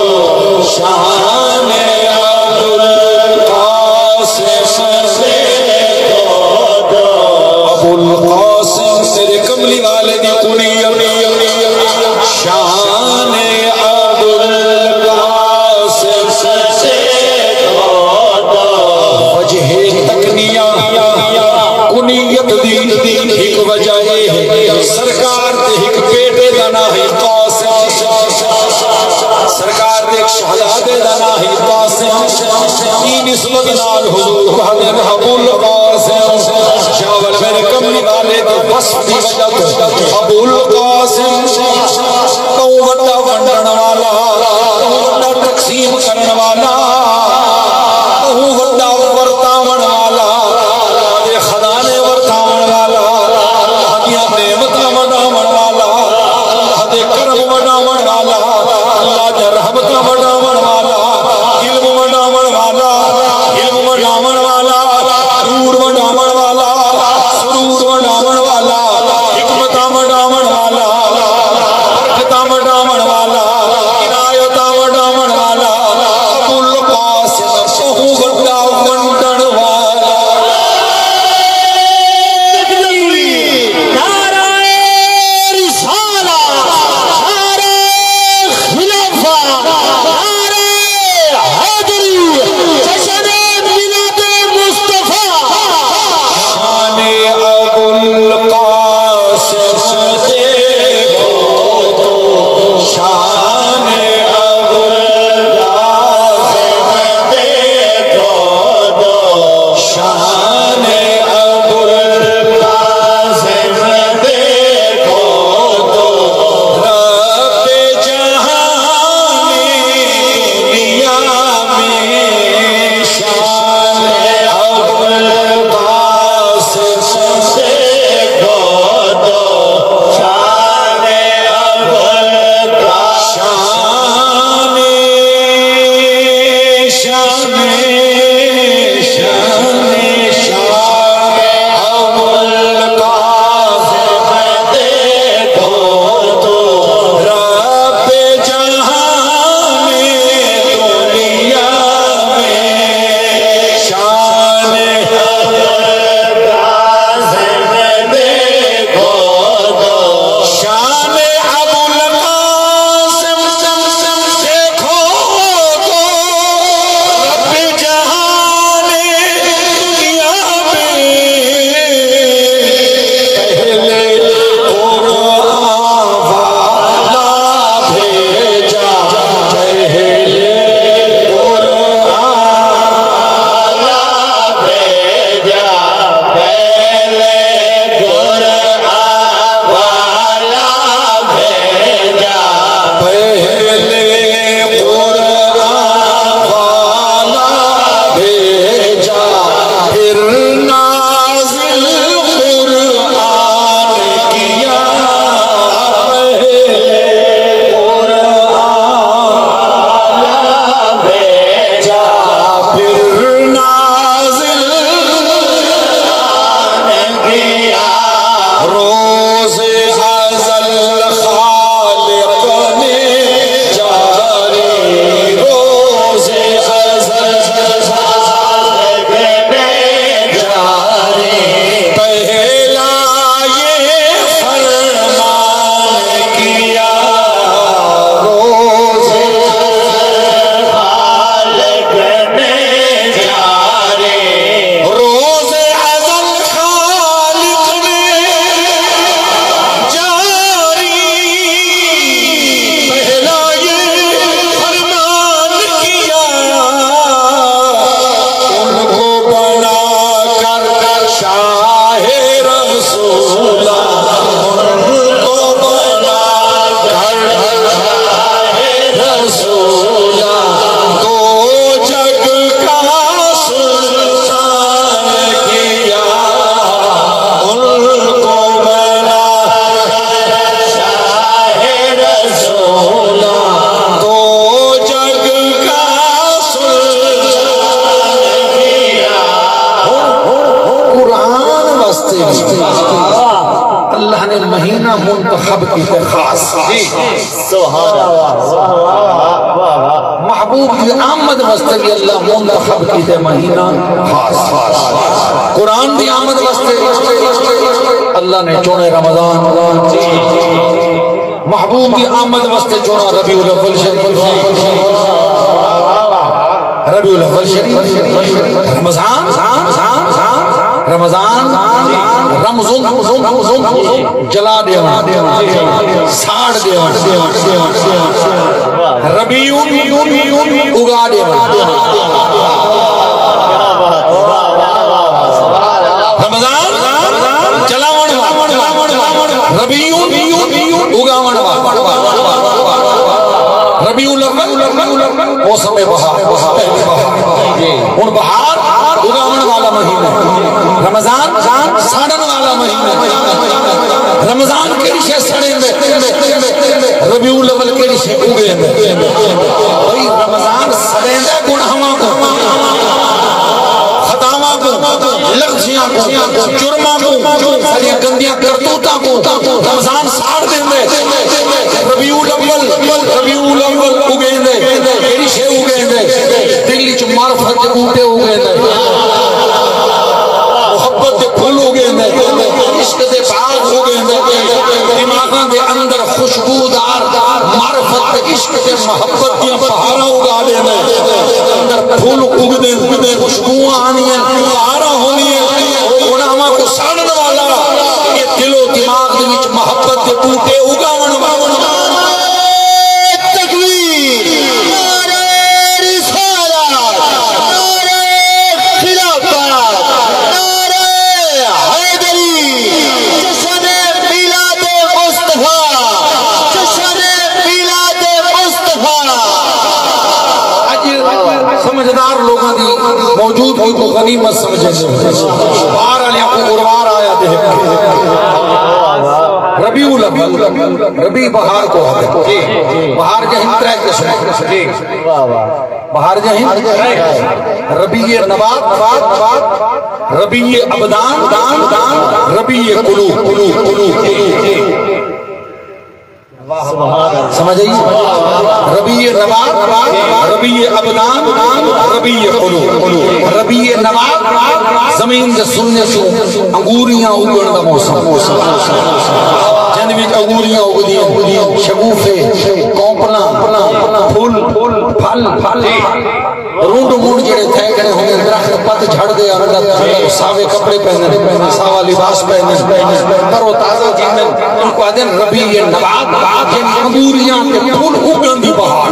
شان ابوالقاسم دیکھو تو۔ ابوالقاسم میرے کملی والے دی کنیت، شان ابوالقاسم۔ وجہ تکنیہ، کنیت دی ہک وجہ اے ہے، سرکار دے ہک بیٹے دا ناں ہے قاسم، سرکار دے ہک شہزادے دا ناں ہے قاسم۔ ایں نسبت نال حضور آہدن ابوالقاسم۔ شاول میرے کملی والے دے وصف دی وجہ توں ابوالقاسم، ٻہوں وݙا ونڈݨ والا، ٻہوں وݙا تقسیم کرݨ والا، ٻہوں وݙا ورتاوݨ والا، اللہ دے خزانے ورتاوݨ والا، اللہ دیاں نعمتاں وݙاوݨ والا، اللہ دے کرم وݙاوݨ والا، اللہ دیاں رحمتاں وݙاوݨ والا، علم وݙاوݨ والا، علم وݙاوݨ والا، نور وݙاوݨ والا، سرور وݙاوݨ والا، حکمتاں وݙاوݨ والا، برکتاں وݙاوݨ والا، عنایتاں وݙاوݨ والا، ابوالقاسم۔ منتخب کیتے خاص۔ سبحان اللہ۔ محبوب دی آمد واسطے وی اللہ منتخب کیتے مہینہ خاص۔ قرآن دی آمد واسطے اللہ نے چنے رمضان۔ محبوب دی آمد واسطے چنا ربیع الاول شریف۔ ربیع الاول شریف، رمضان، رمضان، رمضان، رمضان، جلا ݙیوݨ، ساڑ ݙیوݨ، ربیع اگا ݙیوݨ۔ رمضان جلاوݨ والا، ربیع اگاوݨ والا، ربیع الاول موسم بہار، پہلی بہار۔ ہݨ بہار اگاوݨ والا مہینہ، رمضان ساڑݨ والا مہینہ۔ رمضان کیڑھی شے سڑیندے؟ ربیع الاول کیڑھی شے اگیندے؟ بھئی رمضان سڑیندے گناہاں کوں، خطاواں کوں، لغزشیاں کوں، جرماں کوں، ساݙیاں گندیاں کرتوتاں کوں رمضان ساڑ ݙیندے۔ ربیع الاول، ربیع الاول اگیندے، کیڑھی شے اگیندے؟ دل وچ معرفت دے ٻوٹے اگیندے، محبت دے پھل اگیندے، عشق دے باغ اگیندے، دماغاں دے اندر خوشبودار معرفت تے عشق تے محبت دیاں بہاراں اگا ݙیندے۔ اندر پھل اگدن، خوشبوواں آندیاں، بہاراں ہوندیاں۔ او گناہاں کوں ساڑݨ والا، اے دل و دماغ دے وچ محبت دے ٻوٹے اگاوݨ والا۔ تکبیر، نعرہ رسالت، نعرہ خلافت، نعرہ حیدری، جشن میلاد مصطفیٰ، جشن میلاد مصطفیٰ۔ اڄ سمجھدار لوگاں دی موجودگی کوں غنیمت سمجھدے، باہر آلیاں کوں اروار آیا تے ربیع الاول، ربیع بہار کوں آہدے۔ بہار جے ہن ترے قسم، بہار جے ہن ربیع نبات، ربیع ابدان، ربیع قلوب۔ سمجھ آئی؟ ربیع نبات، ربیع ابدان، ربیع قلوب۔ ربیع نبات زمین دے سنّے چوں انگوریاں اگݨ دا موسم، جن وچ انگوریاں اگدیاں، شگوفے، کونپلاں، پھل، پھل، پھل۔ رنڈ منڈ جڑے تھئے کھڑے ہوندے، درخت پت جھڑ دے اندر ساوے کپڑے پہندے، ساوا لباس پہندے، تر و تازہ تھیندے۔ اونکوں آہدن ربیع نبات، یعنی انگوریاں تے پھل اگݨ دی بہار۔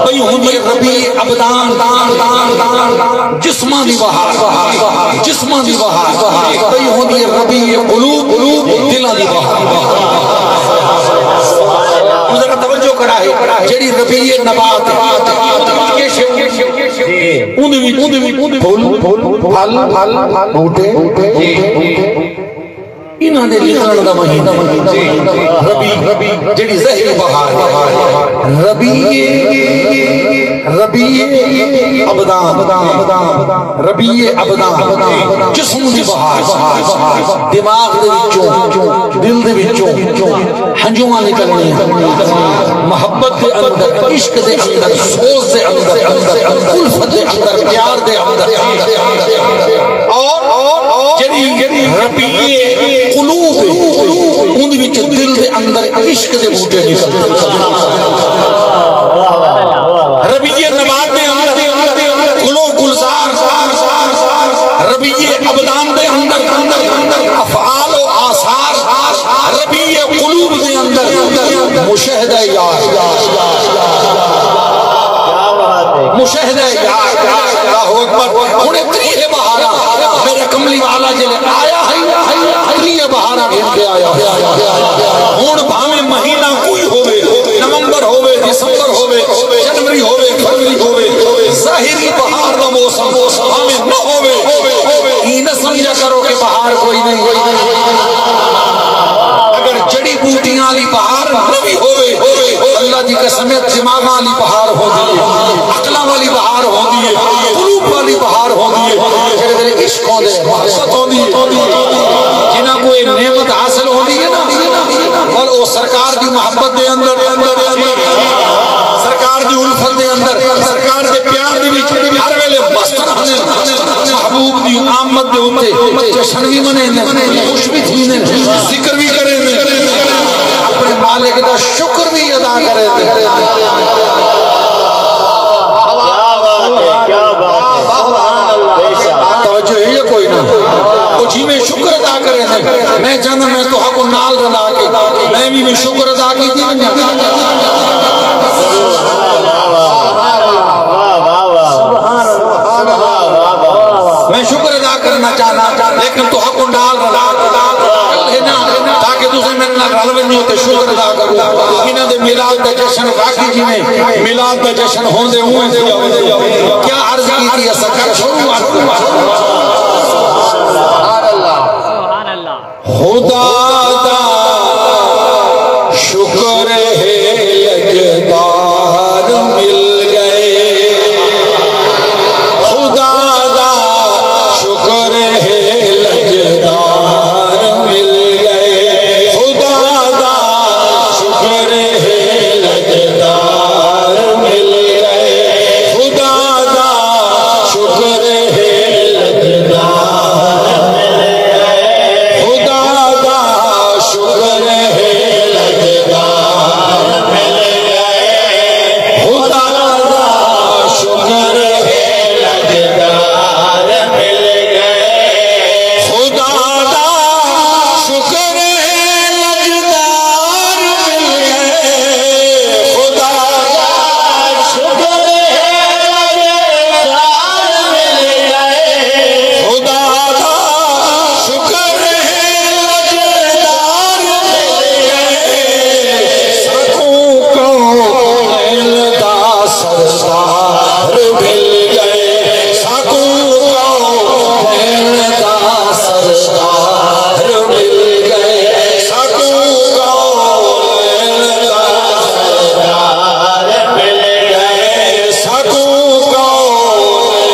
پئی ہوندی ہے ربیع ابدان، جسماں دی بہار، جسماں دی بہار۔ پئی ہوندی ہے ربیع قلوب، دلاں دی بہار۔ ذرا توجہ کرا ہے، جڑی ربیع نبات، اندے وچ، اندے وچ پھل، پھل، پھل، بوٹے، انہاں دے نکلݨ دا مہینہ، ربیع، جڑی ظاہری بہار ہے۔ ربیع، ربیع ابدان، ربیع ابدان، جسم دی بہار، دماغ دے وچوں، دل دے وچوں ہنجواں نکلݨے، محبت دے اندر، عشق دے اندر، سوز دے اندر، الفت دے اندر، پیار دے اندر۔ اور جڑی ربیع قلوب، اون وچ دل دے اندر عشق دے بوٹے نکلدے۔ ربیع نبات دے اندر گل و گلزار، ربیع ابدان دے اندر افعال و آثار، ربیع قلوب دے اندر مشاہدہ یار، مشاہدہ یار۔ اللہ اکبر۔ ہݨ اتنی ہے بہاراں، میرے کملی والا جلے آیا ہے، اتنی ہے بہاراں گھن کے آیا۔ ہݨ بھاویں مہینہ کوئی ہووے، نومبر ہووے، دسمبر ہووے، جنوری ہووے، فروری ہووے، ظاہری بہار دا موسم بھاویں نہ ہووے، ایں نہ سمجھا کرو کہ بہار کوئی نہیں۔ اگر جڑی بوٹیاں والی بہار نہ بھی ہووے، اللہ دی قسم ہے، دماغاں والی بہار ہوندی ہے، عقلاں والی بہار ہوندی ہے، قلوب والی بہار ہوندی ہے۔ جڑے ویلے عشق ہوندے، محبت ہوندی ہے، جنہاں کوں اے نعمت حاصل ہوندی ہے نا، محبت دے اندر، سرکار دی الفت دے اندر، سرکار دے پیار دے وچ ہر ویلے مست رہندے۔ محبوب دی آمد دے اتے جشن وی منیندے، خوش وی تھیندے، ذکر وی کریندے، اپݨے مالک دا شکر وی ادا کریندے۔ کیا بات ہے، کیا بات ہے۔ سبحان اللہ۔ بے شک۔ توجہ ہے یا کوئی نہ؟ او جیویں شکر ادا کریندے، میں چاہنداں میں تہاکوں نال رلا کے میں وی، وی شکر ادا کیتی ونڄاں۔ واہ، واہ، واہ۔ میں شکر ادا کرݨا چاہنداں، لیکن تہاکوں نال رلا کے، تاکہ تساں میݙے نال رل ونڄو تے شکر ادا کرو۔ انہاں دے میلاد دا جشن واقعی جیویں میلاد دا جشن ہوندے اونویں تھیا۔ کیا عرض کیتی اساں؟ کر چھوڑوں عرض۔ سبحان اللہ۔ خدا دا شکر ہے، لجدار مل ڳئے۔ خدا دا شکر ہے، لجدار مل ڳئے۔ خدا دا شکر ہے، لجدار مل ڳئے۔ خدا دا شکر ہے، لجدار مل ڳئے۔ خدا دا شکر ہے، لجدار مل ڳئے۔ خدا دا شکر ہے، لجدار مل ڳئے۔ خدا دا شکر ہے، لجدار مل ڳئے۔ خدا دا شکر ہے، لجدار مل ڳئے۔ خدا دا شکر ہے، لجدار مل ڳئے۔ ساکوں کونین دا سردار مل ڳئے۔ ساکوں کونین دا سردار مل ڳئے۔ ساکوں کونین دا سردار مل ڳئے۔ ساکوں کونین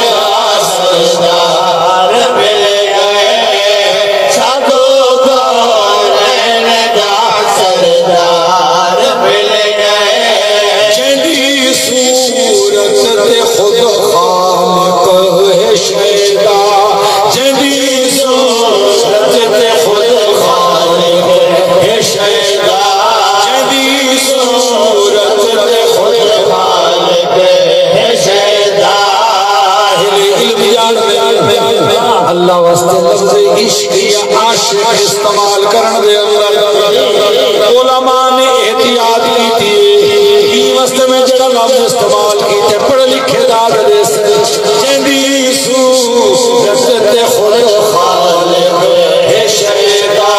دا سردار مل ڳئے۔ ساکوں کونین دا سردار مل ڳئے۔ جیندی صورت تے خود خالق ہے شیدا۔ جیندی صورت تے خود خالق ہے شیدا۔ جیندی صورت تے خود خالق ہے شیدا۔ اہل علم ڄاݨدے، اللہ واسطے لفظ عشق یا عاشق استعمال کرݨ دے اندر علماء نے احتیاط کیتی ہے۔ ایں واسطے میں جڑا لفظ استعمال کیتے، پڑھے لکھے داد ݙیسن۔ جیندی صورت تے خود خالق ہے شیدا۔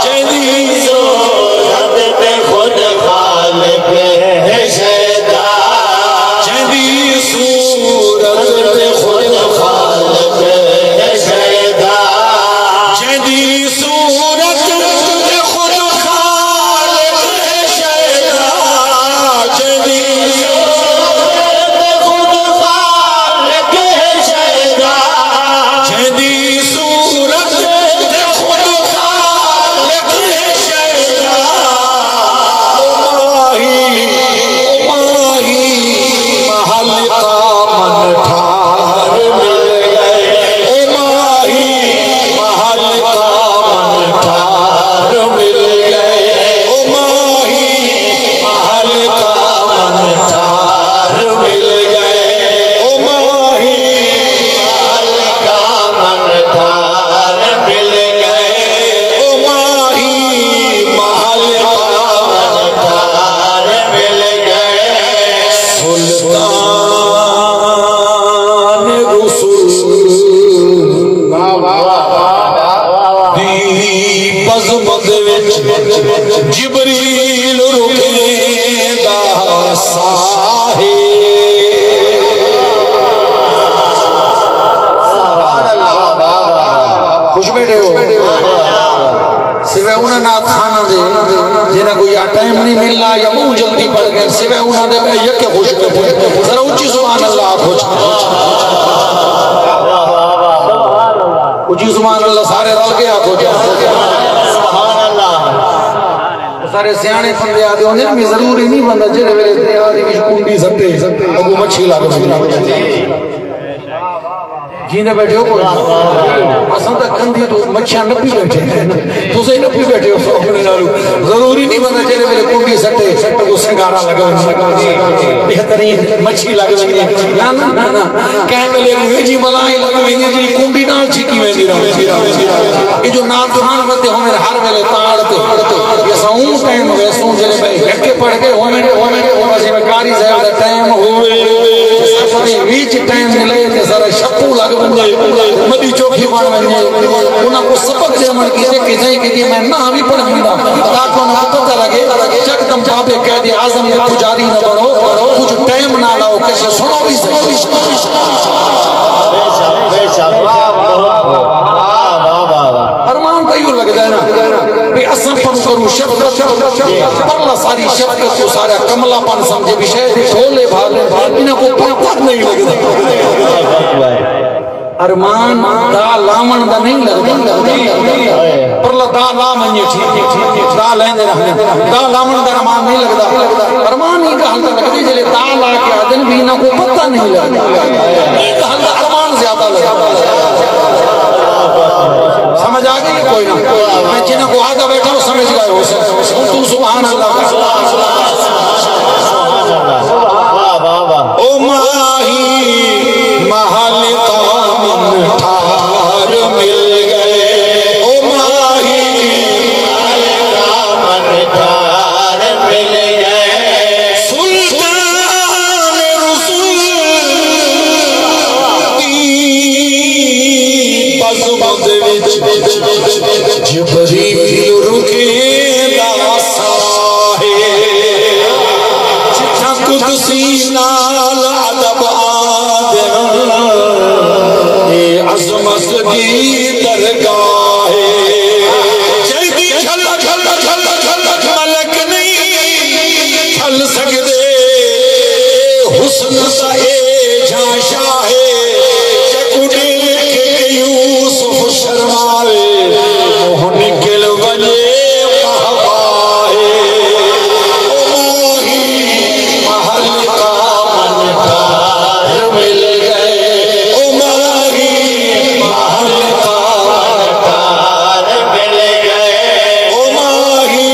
جیندی صورت تے خود خالق ہے شیدا۔ جیندی صورت تے خود خالق ہے شیدا۔ جیندی صورت تے خود خالق ہے شیدا۔ جیندی صورت تے خود خالق ہے شیدا۔ جیندی صورت تے خود خالق ہے شیدا۔ او ماہی، او ماہی، محل کا من ٹھار مل ڳئے۔ او ماہی، محل کا من ٹھار مل ڳئے۔ او ماہی، محل کا من ٹھار مل ڳئے۔ او ماہی، محل کا من ٹھار مل ڳئے۔ او ماہی، محل کا من ٹھار مل ڳئے۔ سلطان رسول دی بزم دے وچ جبریل رکیندا ساہ ہے۔ خوش ٻیٹھے ہو؟ سوائے انہاں نعت خواناں دے جنہاں کوں یا ٹائم نہیں ملنا یا ٻہوں جلدی پڑھ ڳئے، سوائے انہاں دے میں یکے خوش ٻیٹھے۔ ذرا اچی سبحان اللہ آکھو۔ اچی سبحان اللہ، سارے رل کے آکھو۔ سبحان اللہ۔ سارے سیاݨے پندے آدھے ہوندے نے، ضروری نہیں بندہ جیڑھے ویلے دریا دے وچ کنڈی سٹے، اڳوں مچھی لڳ ویندی۔ جیندے بیٹھے ہو کوئی؟ اساں تاں کندھی توں مچھیاں نپی بیٹھے ہیں، تساں ہی نپی بیٹھے ہو اپنے نالوں۔ ضروری نہیں بندہ جیڑھے ویلے کنڈی سٹے، اڳوں سنگارا لڳ ونڄے، بہترین مچھی لڳ ونڄے۔ نہ، نہ، نہ، نہ۔ کہیں ویلے انگریزی بلا ہی لڳ ویندی ہے، جیڑھی کنڈی نال چھکی ویندی رہندی ہے۔ اے جو نادان ودے ہوندے ہر ویلے تاڑ تے، اساں اوں ٹائم ویسوں جیلے بھئی ہکے پڑھ کے ہوندے، ہوندے، ہوندے، جیویں قاری صاحب دا ٹائم ہووے، سارے وچ ٹائم ملے تے سارا شپو لڳ ونڄے، مدی چوکھی بݨ ونڄے۔ انہاں کوں سبق ݙیوݨ کیتے کتھائیں کیتے میں نہ وی پڑھاوندا، تاکہ انہاں کوں پتہ لڳے، یکدم بابے قائد اعظم دے پجاری نہ بݨو، کجھ ٹائم نال آؤ، کجھ سݨو وی صحیح۔ بے شک، بے شک، واہ، واہ، واہ، واہ۔ ارمان تاں ایہو لڳدا ہے نا، بھئی اساں پڑھ کروں شفقت، پرلا ساری شفقت کوں سارا کملا پن سمجھے، بھئی شاید اے بھولے بھالے، انہاں کوں پتہ نہیں لڳدا۔ ارمان دا لاوݨ دا نہیں لڳدا۔ پرلا دا لا ونڄے، ٹھیک ہے، ٹھیک ہے، دا لیندے رہندے۔ دا لاوݨ دا ارمان نہیں لڳدا۔ ارمان ایں ڳالھ دا لڳدے جیلے دا لا کے آہدن بھئی انہاں کوں پتہ نہیں لڳدا۔ ایں ڳالھ دا ارمان زیادہ لڳدا۔ سمجھ آ ڳئی کوئی نہ؟ میں جنہاں کوں آہدا بیٹھا، او سمجھ ڳئے ہوسن۔ توں سبحان اللہ۔ واہ، واہ، واہ۔ او ماہی محل کا من ٹھار مل گئے، او ماہی محل کا من ٹھار مل گئے۔ سلطان رسول دی بزم دے وچ جبریل رکیندا ساہ ہے۔ جتھاں قدسی نال ادب آدن، اے عظمت دی درگاہ ہے۔ جیندی جھل، جھل، جھل، جھل، جھل ملک نہیں جھل سڳدے، حسن دا اے جھانشا ہے۔ جیکوں ݙیکھ کے یوسف شرماوے، منہ نکل ونڄے واہ واہ ہے۔ او ماہی محل کا من ٹھار مل گئے، او ماہی محل کا من ٹھار مل گئے، او ماہی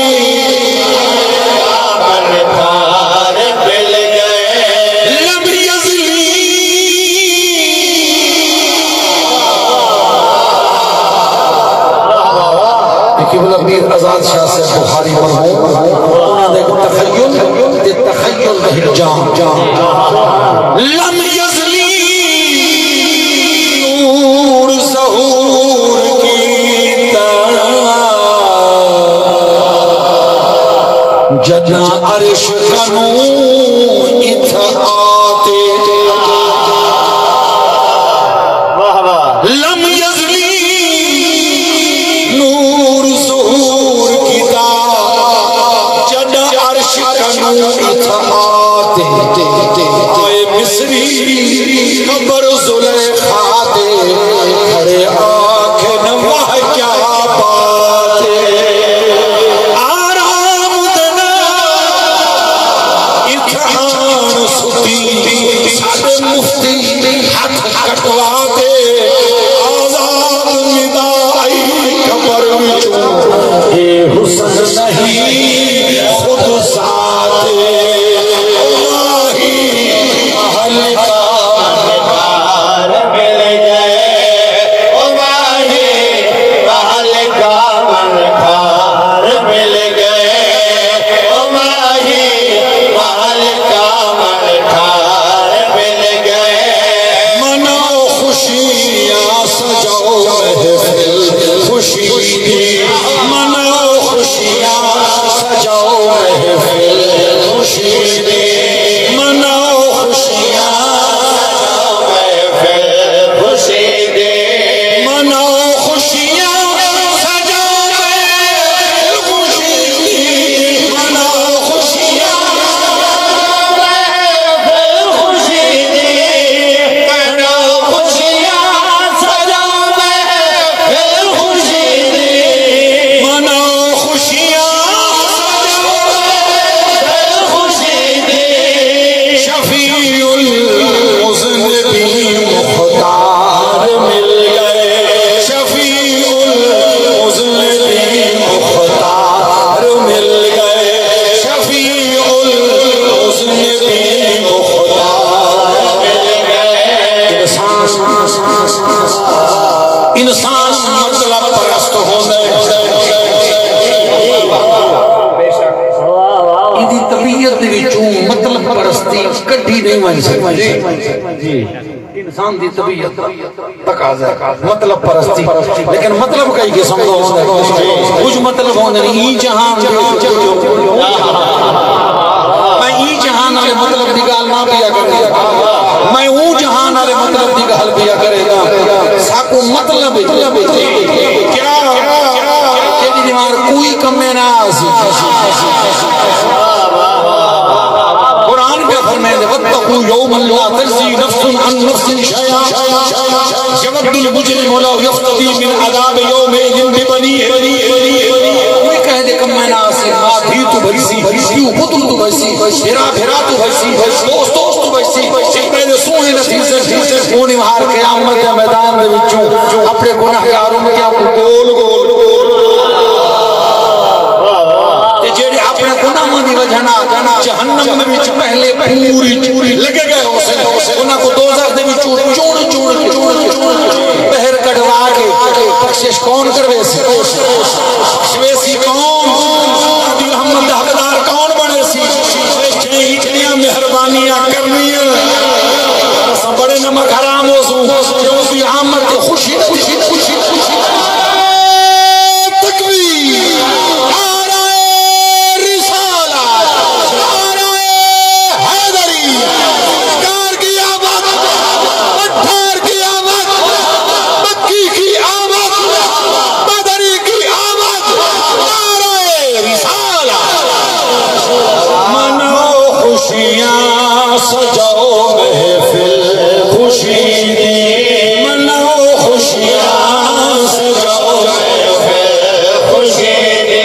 محل کا من ٹھار مل گئے۔ لم یزلی۔ اے قبلہ پیر آزاد شاہ صاحب بخاری مرحوم، انہاں دے تخیل تے تخیل دا ہک جام۔ لم یزلی نور ظہور کیتا، جݙاں عرش کنوں اتھ آتے۔ واہ واہ۔ لم یزلی نور ظہور کیتا، جݙاں عرش کنوں اتھ آتے۔ آئے مصری جی، جی۔ انسان دی طبیعت تقاضا ہے، مطلب پرستی۔ لیکن مطلب کئی قسم دا ہوندا ہے۔ کجھ مطلب ہوندے نے ایں جہان دے، میں ایں جہان والے مطلب دی ڳالھ نہ پیا کردا، میں اوں جہان والے مطلب دی ڳالھ پیا کردا۔ ساکوں مطلب، مطلب کیا؟ تیݙی نماز کوئی کمے نہ آسی۔ قرآن پیا فرمیندے، "واتقوا يوما لا تجزي نفس عن نفس شيئا يود المجرم لو يفتدي من عذاب يومئذ ببنيه۔" کوئی کہیں دے کمے نہ آسی، ماء دھی توں بچسی، پیو پتر توں بچسی، بھرا بھرا توں بچسی، دوست دوست توں بچسی۔ پہلے سوہݨے نتیجے، سوہݨے ہر قیامت دے میدان دے وچوں اپݨے گنہگار امتیاں کوں گول گول۔ تے جیڑھے اپݨے گناہاں دی وجہ نال جہنم دے وچ پہلے پوری پوری لڳے ڳئے ہوسن، انہاں کوں دوزخ دے وچوں چُݨ چُݨ چُݨ چُݨ ٻاہر کڈھوا کے بخشش کون کرویسی؟ بخشویسی کون؟ دی رحمت دا حقدار کون بݨیسی؟ جیں اتنیاں مہربانیاں کرنیاں، اساں بڑے نمک حرام ہوسوں، جو اس دی آمد تے خوشی، خوشی، خوشی، خوشی۔ تکبیر! نعرہ رسالت! نعرہ حیدری! سرکار کی آمد! پٹھار کی آمد! مکی کی آمد! مدنی کی آمد! نعرہ رسالت! مناؤ خوشیاں، سجاؤ محفل خوشی دی، مناؤ خوشیاں، سجاؤ محفل خوشی دی،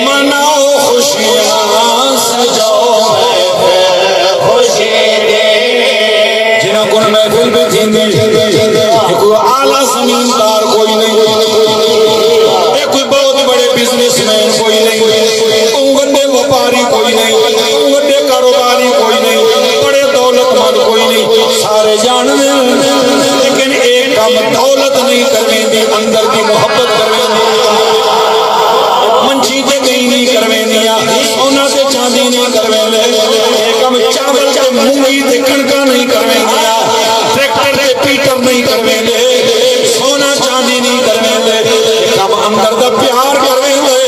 مناؤ خوشیاں، سجاؤ محفل خوشی دی۔ جنہاں کول محفل پئی تھیندی، اے کوئی اعلیٰ زمیندار کوئی نہیں، اے کوئی بہت بڑے بزنس مین کوئی نہیں، کوئی وݙے وپاری کوئی نہیں، کوئی وݙے کاروباری کوئی نہیں، بڑے دولت مند کوئی نہیں، سارے ڄاݨدے ہن، لیکن اے کم دولت نہیں کرویندی، اندر دی محبت کرویندی۔ منجی تے ڳئی نہیں کرویندی، سونا تے چاندی نہیں کرویندے، اے کم چاول تے مونگی تے کݨکاں نہیں کرویندی، ٹریکٹر تے پیٹر نہیں کرویندے، سونا چاندی نہیں کرویندے، کم اندر دا پیار کرویندے۔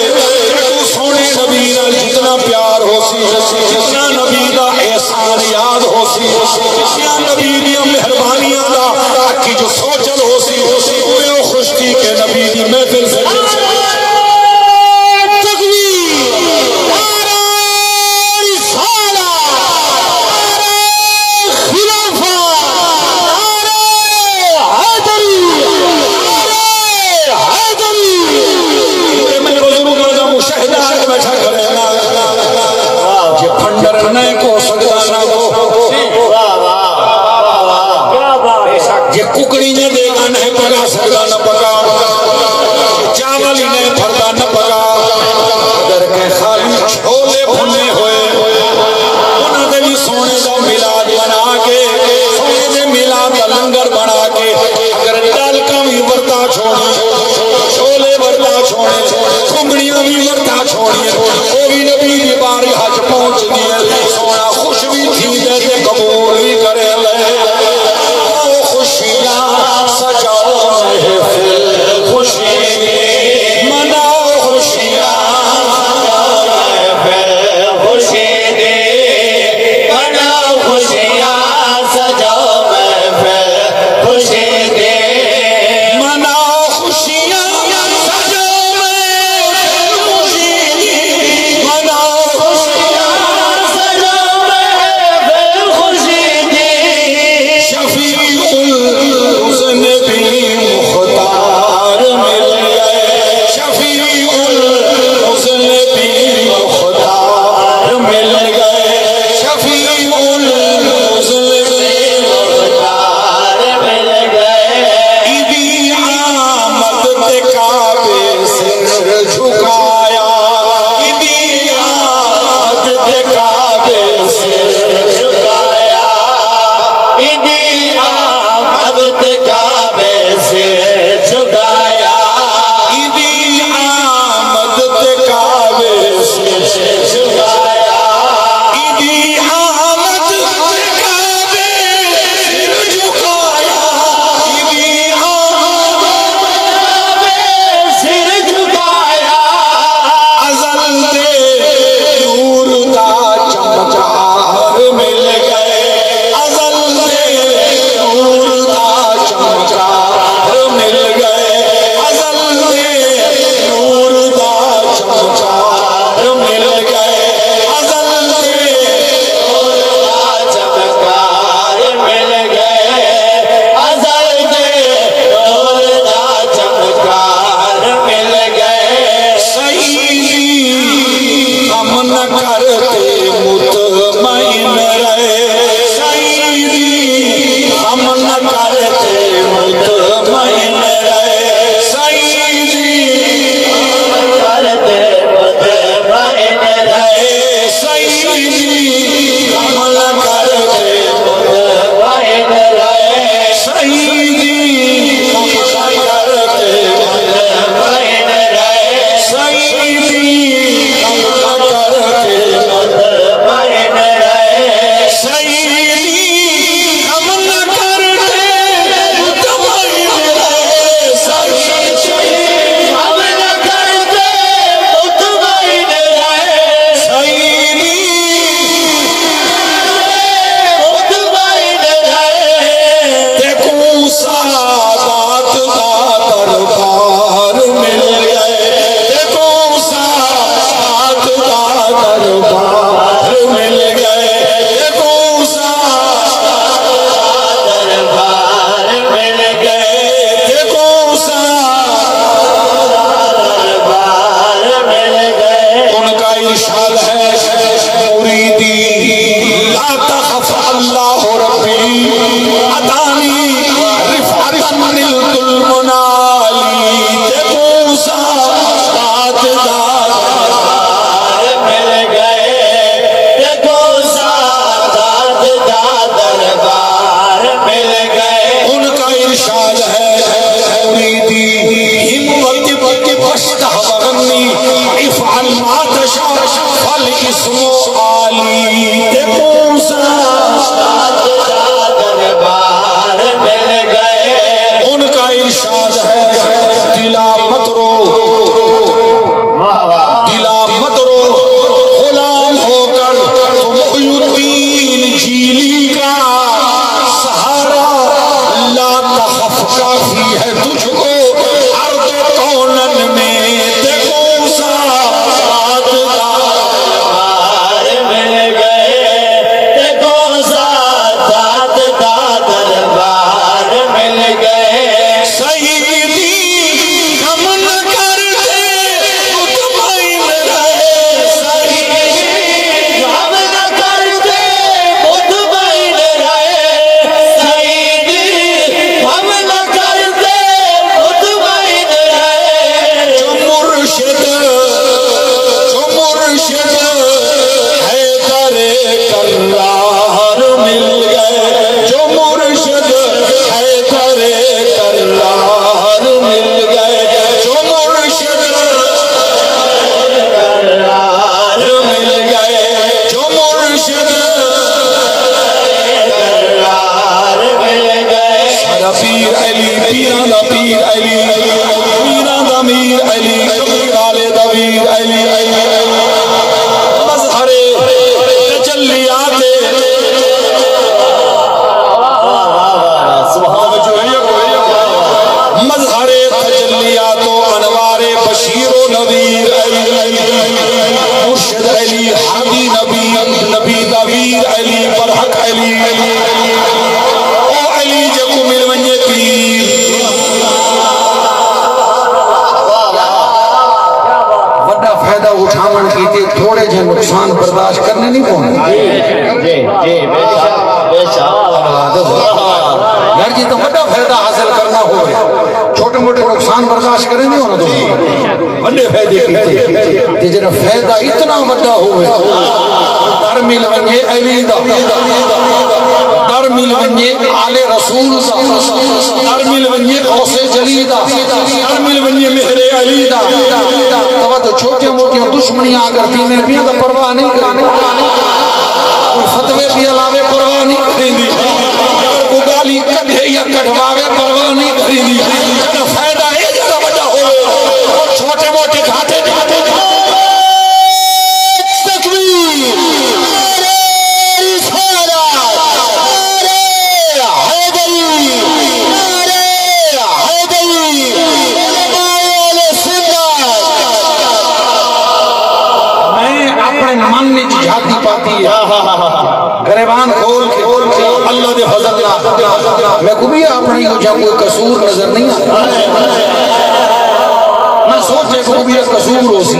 جیکوں سوہݨے نبی نال جتنا پیار ہوسی، جتنا نبی دا احسان یاد ہوسی، جتنا نبی دیاں مہربانیاں دا اکھیں چوں سوچل ہوسی، اوویں او خوش تھی کے نبی دی محفل سڄے۔ تکبیر! نعرہ رسالت! نعرہ خلافت! نعرہ حیدری! نعرہ حیدری! اے میں بزرگاں دا مشاہدہ اڄ بیٹھا کرے نا۔ جے پھنڈر نہ کو سڳدا نہ کو۔ جے ککڑی نے دے نہ پکا سڳدا نہ پکا۔ چاول ہی نہیں پھردا نہ پکا۔ اگر کہ خالی چھولے بھنے ہوئے، انہاں دے وی سوہݨے دا میلاد بݨا کے، سوہݨے دے میلاد دا لنگر بݨا کے، اگر ڈالکاں وی ورتا چھوڑی، چھولے ورتا چھوڑے، کھمڑیاں وی ورتا چھوڑی، او وی نبی دی بارگاہ اچ پہنچدی ہے۔ سوہݨا خوش وی تھیندے تے قبول وی کریندے۔ او خوشیاں سجاؤ محفل خوشی دی، مناؤ خوشیاں۔ خوشی دی، مناؤ خوشیاں، سجاؤ محفل خوشی دی۔ مناؤ خوشیاں، سجاؤ محفل خوشی دی۔ مناؤ خوشیاں، سجاؤ محفل خوشی دی۔ شفیع المذنبین مختار مل گئے، شفیع المذنبین مختار مل گئے، شفیع المذنبین مختار مل گئے۔ ایندی آمد تے کعبے سر جھکایا، ایندی آمد تے کعبے سر جھکایا، ایندی آمد تے کعبے سر جھکایا، ایندی آمد تے کعبے سر جھکایا، ایندی آمد تے کعبے کافی ہے تجھ کو عرض کونن میں، تیکوں ذات دار مل گئے، تیکوں ذات دا دربار مل گئے۔ سیدی غم نہ کر تے مطمئن رہے، سیدی غم نہ کر تے مطمئن رہے، سیدی غم نہ کر تے مطمئن رہے۔ جو مرشد، جو مرشد حیدر کرار مل گئے، جو مرشد حیدر کرار مل گئے، جو مرشد کرار مل گئے، جو مرشد کرار مل گئے۔ سارا پیر علی، پیراں دا پیر علی، پیراں دا میر علی، کملی والے دا ویر علی، مظہر تجلیات، مظہر تجلیات و انوار بشیر و نویر علی، مرشد علی، ہادی نبی، نبی دا ویر علی، برحق علی، او علی جیکوں مل ونڄے پیر۔ وݙا فائدہ اٹھاوݨ کیتے تھوڑے جھے نقصان برداشت کرݨے نہیں پوندے۔ جی، جی، بے شک، بے شک۔ یار جی، تاں وݙا فائدہ حاصل کرݨا ہووے، چھوٹے موٹے نقصان برداشت کریندے ہو نا تساں؟ وݙے فائدے کیتے۔ تے جیڑھا فائدہ اتنا وݙا ہووے، در مل ونڄے علی دا، در مل ونڄے آل رسول دا، در مل ونڄے غوث جلی دا، در مل ونڄے مہر علی دا۔ توجہ، چھوٹیاں موٹیاں دشمنیاں اگر تھیندیاں پیاں تاں پرواہ نہیں کریندی۔ کوئی فتوے پیا لاوے، پرواہ نہیں کریندی۔ اگر کوئی ڳالھیں کڈھے یا کڈھواوے، پرواہ نہیں کریندی۔ جیڑھا فائدہ اے جیڑھا وݙا ہووے، او چھوٹے موٹے گھاٹے تکبیر، نعرہ رسالت، نعرہ حیدری، نعرہ حیدری، علماء اہل سنت۔ میں اپݨے من وچ جھاتی پاتی ہے۔ گریبان کھول کے اللہ دے فضل نال میکوں بھی اپݨا ایہو جیہا کوئی قصور نظر نہیں آندا۔ میں سوچے کہ کوئی بھی قصور ہوسی،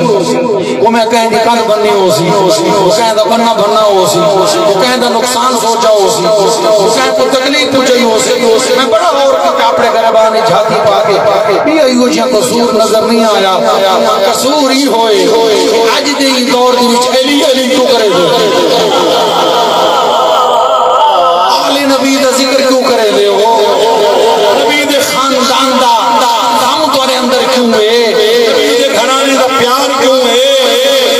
کوئی میں کہیں دی کندھ بھنی ہوسی، کوئی کہیں دا بنہ بھنا ہوسی، کوئی کہیں دا نقصان سوچا ہوسی، کوئی کہیں کوں تکلیف پہنچائی ہوسی۔ میں بڑا غور کیتا اپݨے گریبان وچ جھاتی پا کے، بھی ایہو جیہا قصور نظر نہیں آیا۔ قصور ای ہوئے، اڄ دے ای دور دے وچ علی علی کیوں کریندے ہو؟ آل نبی دا ذکر کیوں کریندے ہو؟ نبی دے خاندان دا غم تہاݙے اندر کیوں ہے؟ نبی دے گھرانے دا پیار کیوں ہے؟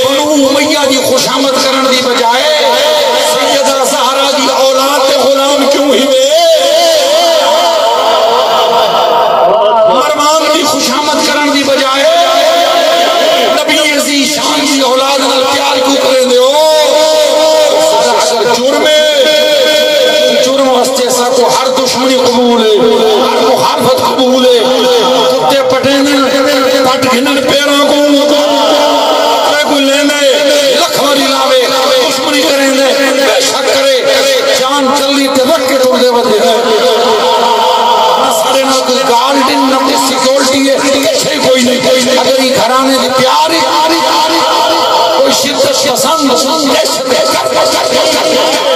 بنو امیہ دی خوشامد کرݨ دی بجائے سیدہ زہرا دی اولاد تے غلام کیوں ہیوے؟ مروان دی خوشامد کرݨ دی بجائے نبی ذی شان دی اولاد نال پیار کیوں کریندے ہو؟ اگر جرم ہے، جرم واسطے ساکوں ہر دشمنی قبول ہے، ہر مخالفت قبول ہے۔ کتے پٹیندن، پٹ گھنن پیراں کوں، کوئی لیندے لکھ واری لاوے، دشمنی کریندے، بے شک کرے، جان چلی تے رکھ کے ٹردے ودے۔ نہ ساݙے نال کوئی گارڈ اِن، نہ کوئی سیکیورٹی ہے، کچھ ہے کوئی نہیں۔ اگر ایں گھرانے دی پیار ہے، کوئی شدت پسند، دہشت گرد،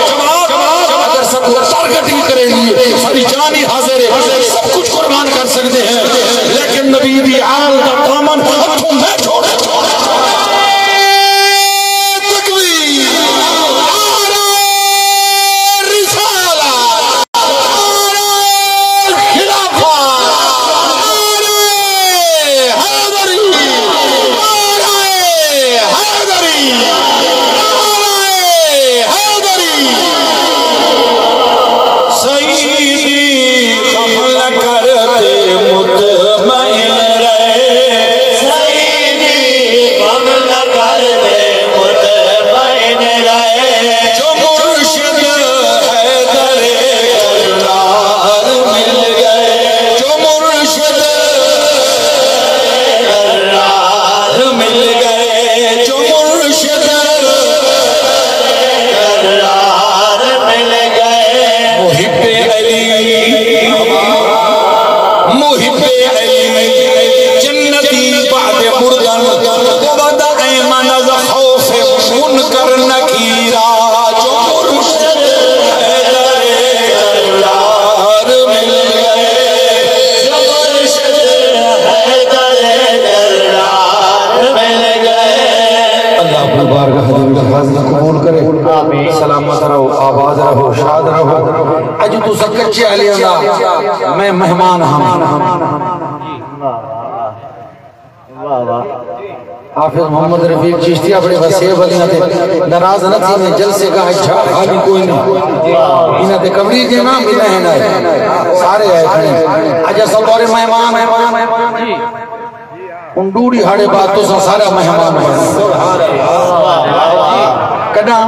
جماعت اگر ساکوں ٹارگٹ وی کریندی ہے، ساݙی جان ہی حاضر ہے، سب کچھ قربان کر سڳدے ہیں، لیکن نبی دی آل دا دامن ہتھوں نہ چھوڑے۔ تکبیر! نعرہ رسالت! نعرہ خلافت! نعرہ حیدری! نعرہ حیدری! نعرہ حیدری! سیدی غم نہ کر تے مطمئن رہے۔ سیدی غم نہ کر تے مطمئن رہے۔ جو مرشد حیدر کرار مل گئے۔ جو یاد رہو، اڄ تساں کچے آلیاں دا میں مہمان ہاں۔ واہ واہ۔ حافظ محمد رفیق چشتی اپݨے وسیب علیاں تے ناراض نہ تھی، میں جلسے گاہ چھا خالی کوئی نہیں۔ انہاں تے کمری دے نام بھی نہیں آئے، سارے آئے کھڑے۔ اڄ اساں تہاݙے مہمان ہیں۔ ہݨ ݙو ݙیہاڑے بعد تساں سارا مہمان بݨ ڳئے۔ کݙاں؟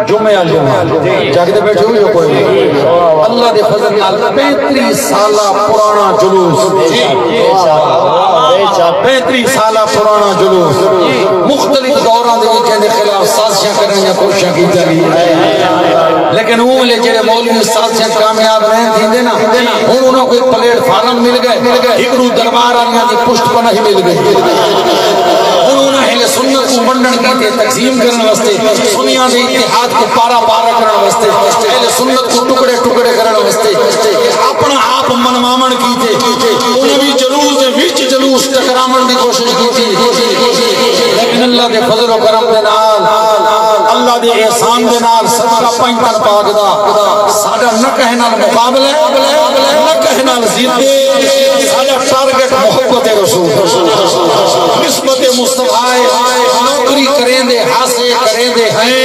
جمعے والے ݙینہہ۔ جاڳدے ٻیٹھے ہو یا کوئی نہیں؟ اللہ دے فضل نال پینتری سالہ پراݨا جلوس، پینتری سالہ پراݨا جلوس، مختلف دوراں دے وچ ایندے خلاف سازشاں کرݨ دیاں کوششاں کیتیاں ڳئیاں، لیکن اوں ویلے جیڑھے مولوی سازشاں کامیاب نہیں تھیندے نا، ہݨ انہاں کوں ہک پلیٹ فارم مل ڳئے، ہک ݙو دربار والیاں دی پشت پناہی مل ڳئی۔ ہݨ انہاں اہل سنت کوں ونڈݨ کیتے، تقسیم کرݨ واسطے، سنیاں دے اتحاد کوں پارا پار رکھݨ واسطے، اہل سنت کوں ٹکڑے ٹکڑے کرݨ واسطے، اپݨا آپ منواوݨ کیتے، انہاں وی جلوس دے وچ جلوس ٹکراوݨ دی کوشش کیتی، لیکن اللہ دے فضل و کرم دے نال، اللہ دے احسان دے نال، صدقہ پنجتن پاک دا، ساݙا نہ کہیں نال مقابلہ ہے، نہ کہیں نال ضد ہے، ساݙا ٹارگٹ محبت رسول، نسبت مصطفیٰ ہے، نوکری کریندے ہاسے کریندے ہیں،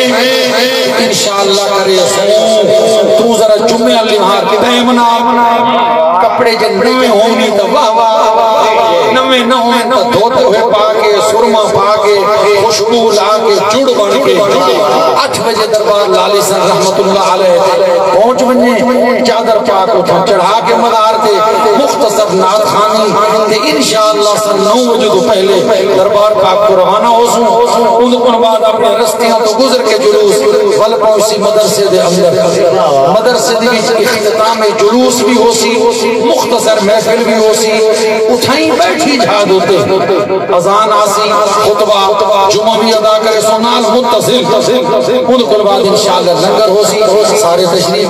انشاءاللہ کرے سوں۔ توں ذرا جمعے والی ہاں ٹائم نال کپڑے جے نویں ہووݨ تاں واہ واہ، نویں نہ ہووݨ تاں دھوتے ہوئے پا کے، سرما پا کے، خوشبو لا کے، جڑ بݨ کے، اٹھ بجے دربار لالی سر رحمت اللہ علیہ پہنچ ونڄے، چادر پاک اتھاں چڑھا کے مزار تے مختصر نعت خوانی تے انشاءاللہ ساں نو وجے توں پہلے دربار پاک کوں روانہ ہوسوں۔ اوں دے بعد اپݨے رستیاں توں گزر کے جلوس ول پہنچسی مدرسے دے اندر۔ مدرسے دے وچ اختتام جلوس وی ہوسی، مختصر محفل وی ہوسی، اتھائیں ٻیٹھی جھا دے اتے اذان آسی، خطبہ جمعہ وی ادا کریسوں، نال متصل۔ اوں دے بعد انشاءاللہ لنگر ہوسی، سارے تشریف